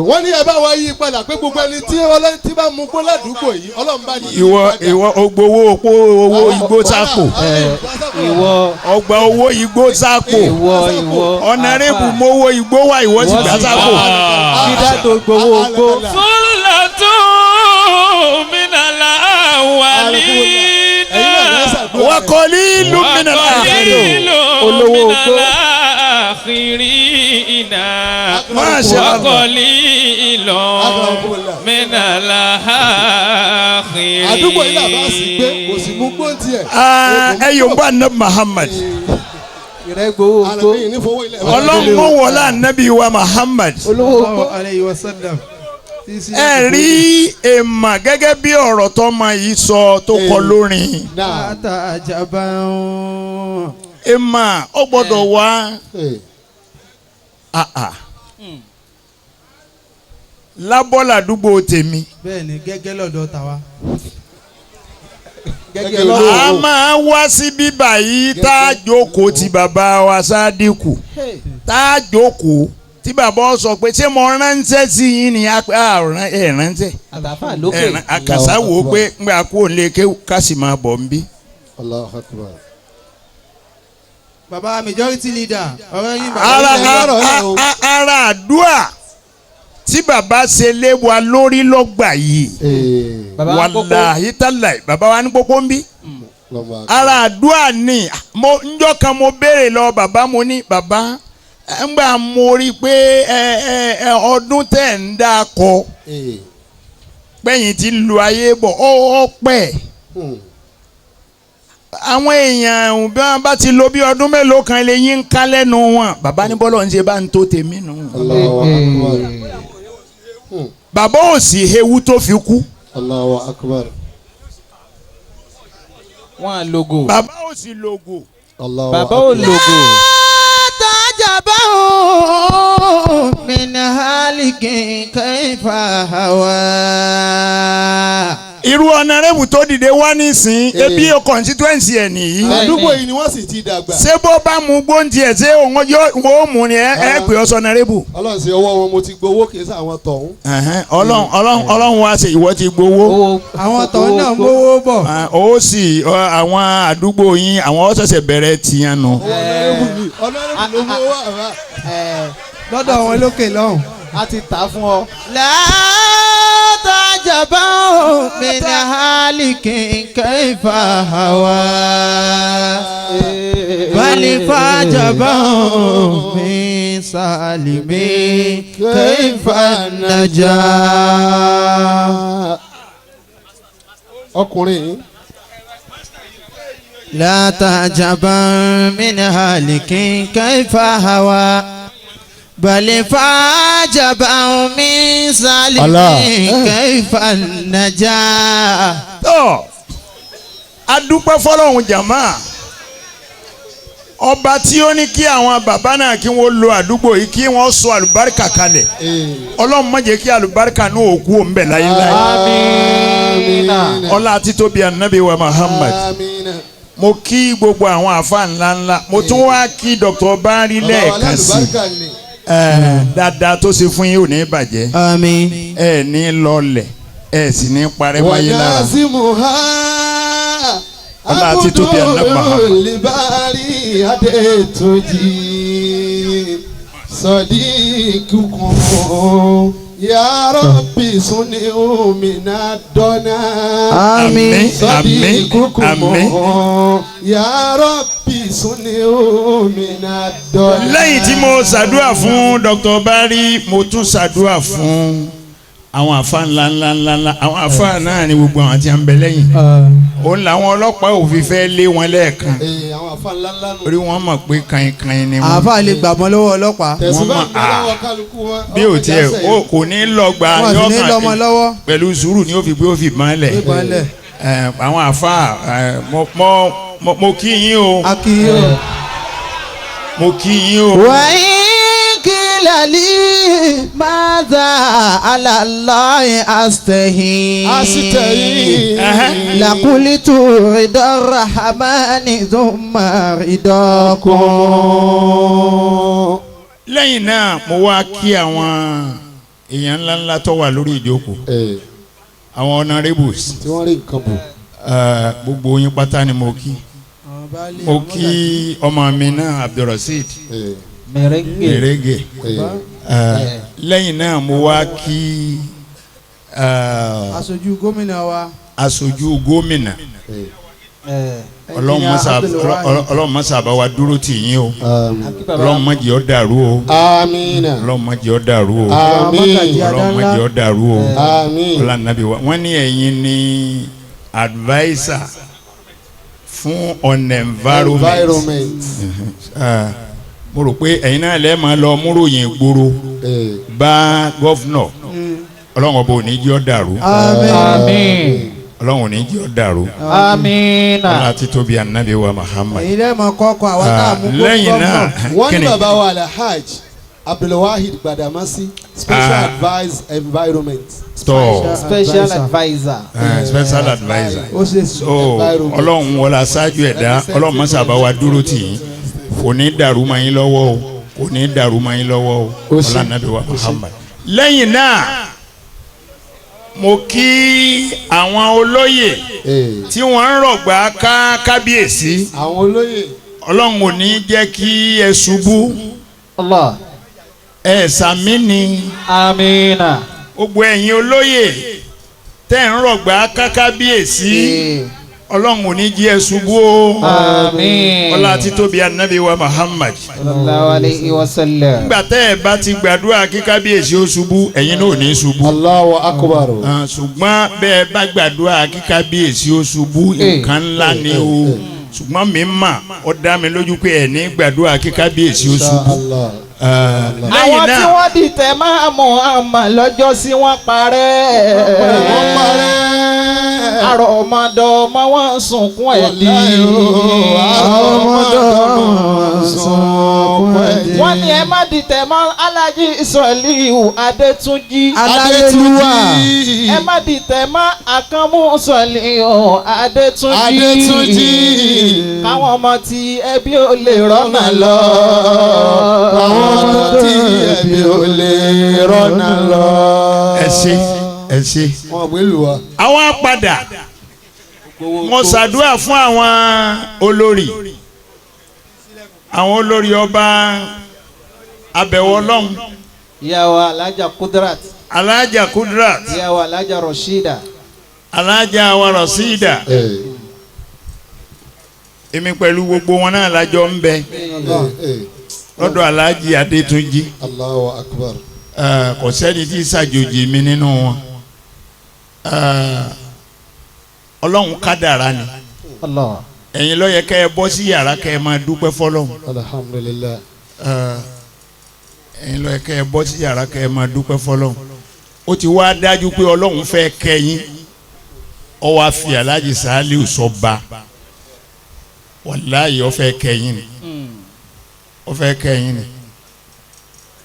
Wọ́n ní ẹ bá wa yí padà pé gbogbo ẹni tí ọlọ́run ti bá mú kó ládùúgbò yìí ọlọ́run bá ní yí padà. Ìwọ ògbówó opó owó igbó sápò. Ọgbà owó igbó sápò. Ọ̀nàrẹ́bù mowó igbó wá ìwọ sì gbà sápò. Dídá tó gbowó ogbó. Sulatun minal awwalina. Wa qalilun minal akhirin. Olówó ogbó. Akhirina. Masha Allah. Wa qalilun minal akhirin. Àdúgbò yìí làbá sì gbé kò sì mú gbóǹtì ẹ̀. Ẹ yóò bá anabi Muhammad. Ìrẹ́gbowó ogbó. Ọlọ́run wọlé anabi wa Muhammad. Olówó ogbó. Alayhi wa sallam. Ẹ rí èèmà gẹ́gẹ́ bí ọ̀rọ̀ tọ́mọ yìí sọ tó kọ lórin. Èèmà ó gbọ́dọ̀ wá. Lábọ́ làdúgbò tèmi. Bẹ́ẹ̀ni gẹ́gẹ́ lọ́dọ̀ tàwa. A máa wá sí bíbà yìí tá a jókòó ti bàbá wa Sádíkù tá a jókòó tí bàbá sọ pé ṣé mo ránṣẹ́ sí yín ni ẹ ránṣẹ́ àkàsà wò ó pé ngbà kú òun lè ké ká sì máa bọ̀ ń bí. Allahu Akbar. Bàbá majority leader ọ̀rọ̀ yín bàbá. Ara àdúrà tí bàbá ṣe lé wa lórí lọ́gbà yìí wàláhí tàláhí bàbá wa ní pópó ń bí. Ara àdúrà ni njọ́ kan mo béèrè lọ bàbá mo ní bàbá ngbà mo rí pé ọdún tẹ̀ ń dá kọ pẹ́yìn tí ń lu ayé bọ̀ ó pẹ́ àwọn èèyàn bí wọ́n bá ti lò bí ọdún mélòó kan lè yín ká lẹ́nu wọn bàbá ní bọ́lọ̀ ń ṣe bá ń tó tèmi nù. Bàbá ò sì hewu tó fi kú. Allahu Akbar. Wọ́n á logo. Bàbá ò sì logo. Bàbá ò logo. Min haliki kaifa hawa. Irú honorable tó dìde wá nísìn ebi constituency ẹ̀ nìyí. Àdúgbò yìí ni wọ́n sì ti dàgbà. Ṣé bó bá mu gbóǹtì ẹ̀ ṣé òun yóò ó mú ni ẹ pè ọ́ honorable. Ọlọ́run ṣe ọwọ́ wọn mo ti gbowó kì í sàwọn tọ̀hún. Ọlọ́run Ọlọ́run Ọlọ́run wá ṣe ìwọ ti gbowó. Àwọn tọ̀hún náà ń gbowó bọ̀. Ó sì àwọn àdúgbò yín àwọn ó ṣẹ̀ṣẹ̀ bẹ̀rẹ̀ tiyan nù. Honorable ló mú owó àbá. Lọ́dọ̀ wọn lókè lọ́hùn. A ti tà á fún ọ. Látàjàbá min halikin kaifa hawa. Bali fàjàbá min salimi kaifa naja. Ọkùnrin. Látàjàbá min halikin kaifa hawa. بل فعجبا من سالم كيف النجاة. Tọ́ a dúpẹ́ fọlọ́hún jàmá ọba tí ó ní kí àwọn bàbá náà kí wọ́n lo àdúgbò yìí kí wọ́n sọ àlùbáríkà kalẹ̀. Ọlọ́run má jẹ́ kí àlùbáríkà ní òkú òun bẹ̀ láyéláyé. Àmín. Ọlá títóbi ànábì wa Muhammad. Mo kí gbogbo àwọn àfa ńláńlá, mo tún wá kí Dr. Bari lẹ́ẹ̀kan sí dáadáa tó ṣe fún yín ò ní bàjẹ́. Àmín. Ẹ ní lọlẹ̀ ẹ sì ní parẹ́ máyé lára. Ọlá àti tóbi ànábì Muhammad. Libari Adétúnjì sọdíkùkùn ya Rabbi sunni omina dọ́nà. Àmín. Sọdíkùkùn Àmín. ya Rabbi sunni omina dọ́nà. Lẹ́yìn tí mo ṣàdúrà fún Dr. Bari, mo tún ṣàdúrà fún àwọn àfa ńlá ńlá ńlá ńlá. Àwọn àfa náà ni gbogbo àwọn tí a ń bẹ lẹ́yìn. Òun làwọn ọlọ́pàá ò fi fẹ́ lé wọn lẹ́ẹ̀kan. Àwọn àfa ńlá ńlá nù. Orí wọn mọ̀ pé kàìnkàìn ni wọn. Àáfàá lè gbàgbọ́n lọ́wọ́ ọlọ́pàá. Wọ́n mọ̀ bí ò tiẹ̀ o kò ní lọ gba Wọ́n sì ní lọ́mọ lọ́wọ́. pẹ̀lú sùúrù ni ó fi gbé ó fi mọ́ lẹ̀. Gbé mọ́lẹ̀. Àwọn àfa mo kí yín o. A kí yín o. Mo kí yín o. وإن قيل لي ماذا على الله أستحي أستحي. لقلت رضا الرحمن ثم رضاكم. Lẹ́yìn náà mo wá kí àwọn èèyàn ńláńlá tó wà lórí ìjókòó, àwọn honourables tí wọ́n rí nǹkan bò. Gbogbo yín pátá ni mo kí. Mo kí ọmọ mi náà Abdulrasheed Merengue. Lẹ́yìn náà mo wá kí aṣojú gómìnà wa. Aṣojú gómìnà, Ọlọ́run mọ́sá bá wa dúró tì yín o. Ọlọ́run má jẹ́ ó dàrú o. Ọlọ́run má jẹ́ ó dàrú o. Ọlọ́run má jẹ́ ó dàrú o. Ọlọ́run nàbí wa wọ́n ní ẹ̀yin ní adviser fún on environment. Mo rò pé ẹ̀yin náà lẹ́ẹ̀ máa lọ múròyìn gbòòrò bá gọ́fúnọ̀. Ọlọ́run ọba ò ní jẹ́ ó dàrú. Àmín. Ọlọ́run ò ní jẹ́ ó dàrú. Àmín. Ọlá títóbi ànábì wa Muhammad. Èyí lẹ́ẹ̀ máa kọ́kọ́ àwọn tá a mú kó lẹ́yìn náà wọ́n ní bàbá wa Alhaj Abdulwahid Gbadamasi, special advice environment. Tọ́ Special adviser. Special adviser. So Ọlọ́run wọlé aṣáájú ẹ̀dá, Ọlọ́run mọ́sá bá wa dúró tì yín, kò ní dàrú mọ́ yín lọ́wọ́ o, kò ní dàrú mọ́ yín lọ́wọ́ o. Ọlá ànábì wa Muhammad. Lẹ́yìn náà mo kí àwọn olóyè tí wọ́n ń rọ̀gbà ká kábíyèsí. Àwọn olóyè. Ọlọ́run ò ní jẹ́ kí ẹ ṣubú. Allah. Ẹ sàmí ni. Amina. Gbogbo ẹ̀yin olóyè tẹ́ ń rọ̀gbà ká kábíyèsí, Ọlọ́run ò ní jẹ́ ẹ ṣubú o. Àmín. Ọlá títóbi ànábì wa Muhammad. Sallallahu alayhi wa sallam. Nígbà tẹ́ ẹ bá ti gbàdúrà kí kábíyèsí ó ṣubú, ẹ̀yin náà ò ní ṣubú. Allahu akbar. Ṣùgbọ́n bẹ́ẹ̀ bá gbàdúrà kí kábíyèsí ó ṣubú, nǹkan ńlá ni o. Ṣùgbọ́n mi mà ó dá mi lójú pé ẹ̀ ní gbàdúrà kí kábíyèsí ó ṣubú. Àwọn tí wọ́n dìtẹ̀ máa Muhammad lọ́jọ́ sí wọ́n parẹ́. Wọ́n parẹ́. Àrọ̀mọdọ́mọ wọn sunkún ẹ̀dí. Àrọ̀mọdọ́mọ wọn sunkún Wọ́n ní ẹ má dìtẹ̀ mọ́ Alhaji Sọ̀líù Adétúnjì. Aláyélúwà. Ẹ má dìtẹ̀ mọ́ Àkànmú Sọ̀líù Adétúnjì. Adétúnjì. Káwọn ọmọ tí ẹbí ò lè rọ́nà lọ. Àwọn ọmọ tí ẹbí ò lè rọ́nà lọ. Ẹ ṣé ẹ ṣé. Wọn ò gbé lù wá. Àwọn apàdà mo ṣàdúrà fún àwọn olórí àwọn olórí ọba abẹ̀wò ọlọ́run. Ìyàwó Alhaja Kudrat. Alhaja Kudrat. Ìyàwó Alhaja Rashida. Alhaja wa Rashida. Èmi pẹ̀lú gbogbo wọn náà lájọ ń bẹ lọ́dọ̀ Alhaji Adétúnjì. Allahu Akbar. Kò sẹ́ni tí ṣàjòjì mi nínú wọn. Ọlọ́run kádàrá ni. Ẹ̀yin ló yẹ kẹ́ ẹ bọ́ sí yàrá kẹ́ ẹ máa dúpẹ́ fọlọ́run. Alhamdulillah. Ẹ̀yin ló yẹ kẹ́ ẹ bọ́ sí yàrá kẹ́ ẹ máa dúpẹ́ fọlọ́run. Ó ti wá dájú pé Ọlọ́run fẹ́ kẹ́ yín. Ó wá fi Alhaji Saliu sọba. Wàláyé ó fẹ́ kẹ́ yín ni. Ó fẹ́ kẹ́ yín ni.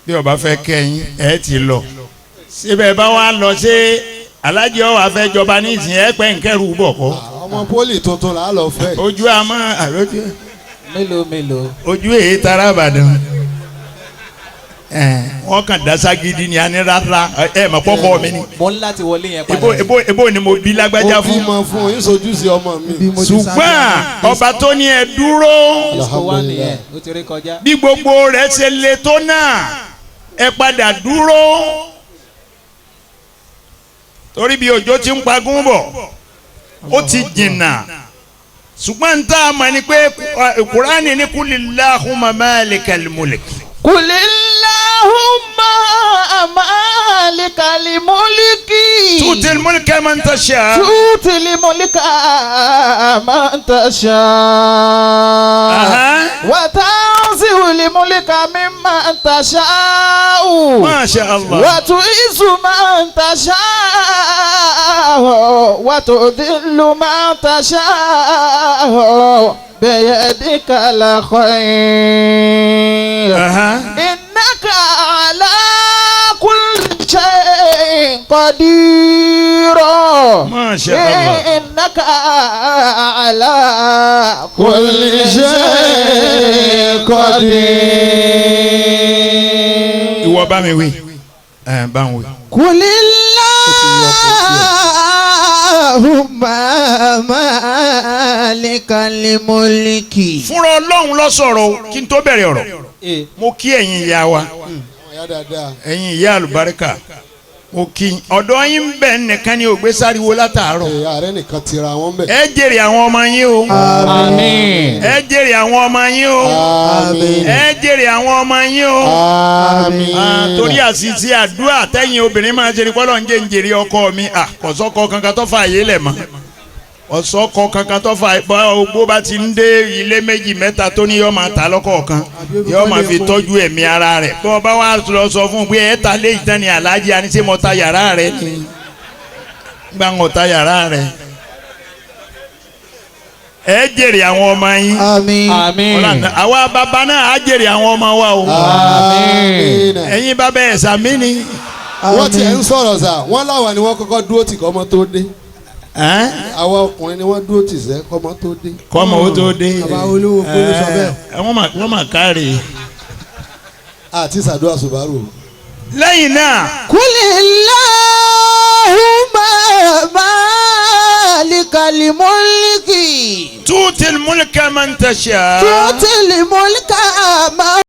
Bí ó bá fẹ́ kẹ́ yín ẹ ti lọ. Síbẹ̀ bá wá lọ sí Alhaji ó wá fẹ́ jọba ní ìsìn ẹ pẹ́ nkẹ́rù bọ̀ kọ́. Ọmọ pólì tuntun là á lọ fẹ́. Ojú àmọ́ àlójú. Mélòó mélòó. Ojú èyí tara Ìbàdàn. Wọ́n kàn dasa gidi ni a ní rárá ẹ mọ̀ kọ́kọ́ mi ni. Mo ń láti wọlé yẹn padà. Ebo ni mo bí lágbájá fún. Mo bímọ fún yín sojú sí ọmọ mi. Ṣùgbọ́n ọba tó ní ẹ dúró. Alhamdulillah. Ó ti rí kọjá. Bí gbogbo rẹ̀ ṣe le tó náà ẹ padà dúró. Torí bí òjò ti ń pagún bọ̀ ó ti jìnnà. Ṣùgbọ́n n tá a mọ̀ ni pé Kùránì ní kulillahumma malikal mulk. Kulillahumma malikal mulki. Tuutil mulka man tasha. Tuutil mulka man tasha. Wa tanzi'ul mulka mimman tasha'u. Masha Allah. Wa tu'izzu man tasha'u. Wa tudhillu man tasha'u. Biyadikal khayr. Innaka ala kulli shay'in qadir. Masha Allah. Innaka ala kulli shay'in qadir. Ìwọ bá mi wí. Bá mi wí. Kulillahumma malikal mulki. Fúnra Ọlọ́run ló sọ̀rọ̀ kí n tó bẹ̀rẹ̀ ọ̀rọ̀. Mo kí ẹ̀yin ìyá wa, ẹ̀yin ìyá àlùbáríkà, mo kí ọ̀dọ́ yín bẹ̀ nìkan ni ògbé sáriwo látàárọ̀. Ààrẹ nìkan tira wọn bẹ̀. Ẹ jèrè àwọn ọmọ yín o. Àmín. Ẹ jèrè àwọn ọmọ yín o. Àmín. Ẹ jèrè àwọn ọmọ yín o. Àmín. Torí àṣìṣe àdúrà tẹ̀yìn obìnrin máa ṣe ni pọ́lọ́ ń jẹ́ ń jèrè ọkọ mi. Kọ̀sọ́kọ kankan tó fà yé lẹ̀ mọ́. Ọ̀sọ́kọ kankan tó fà bá ogbó bá ti ń dé ilé méjì mẹ́ta tó ní yọ́ máa ta lọ́kọ̀ọ̀kan yọ́ máa fi tọ́jú ẹ̀mí ara rẹ̀. Bọ́ bá wà lọ sọ fún un pé ẹ ta lé ìtàn ni Alhaji àní ṣé mo ta yàrá rẹ̀ ni gbà ń ta yàrá rẹ̀. Ẹ jèrè àwọn ọmọ yín. Àmín. Àmín. Àwa bàbá náà á jèrè àwọn ọmọ wa o. Àmín. Ẹ̀yin bàbá ẹ̀ sàmí ni. Wọ́n tiẹ̀ ń sọ̀rọ̀ sà, wọ́n láwa ni wọ́n kọ́kọ́ dúró tì kọ́mọ tó dé. Àwa ọkùnrin ni wọ́n dúró tì sẹ́ kọ́mọ tó dé. Kọ́mọ ó tó dé. Bàbá olówó kó ló sọ bẹ́ẹ̀. Wọ́n mà káre. Àti sàdúrà Subaru. Lẹ́yìn náà. Kulillahumma malikal mulki. Tuutil mulka man tasha. Tuutil mulka man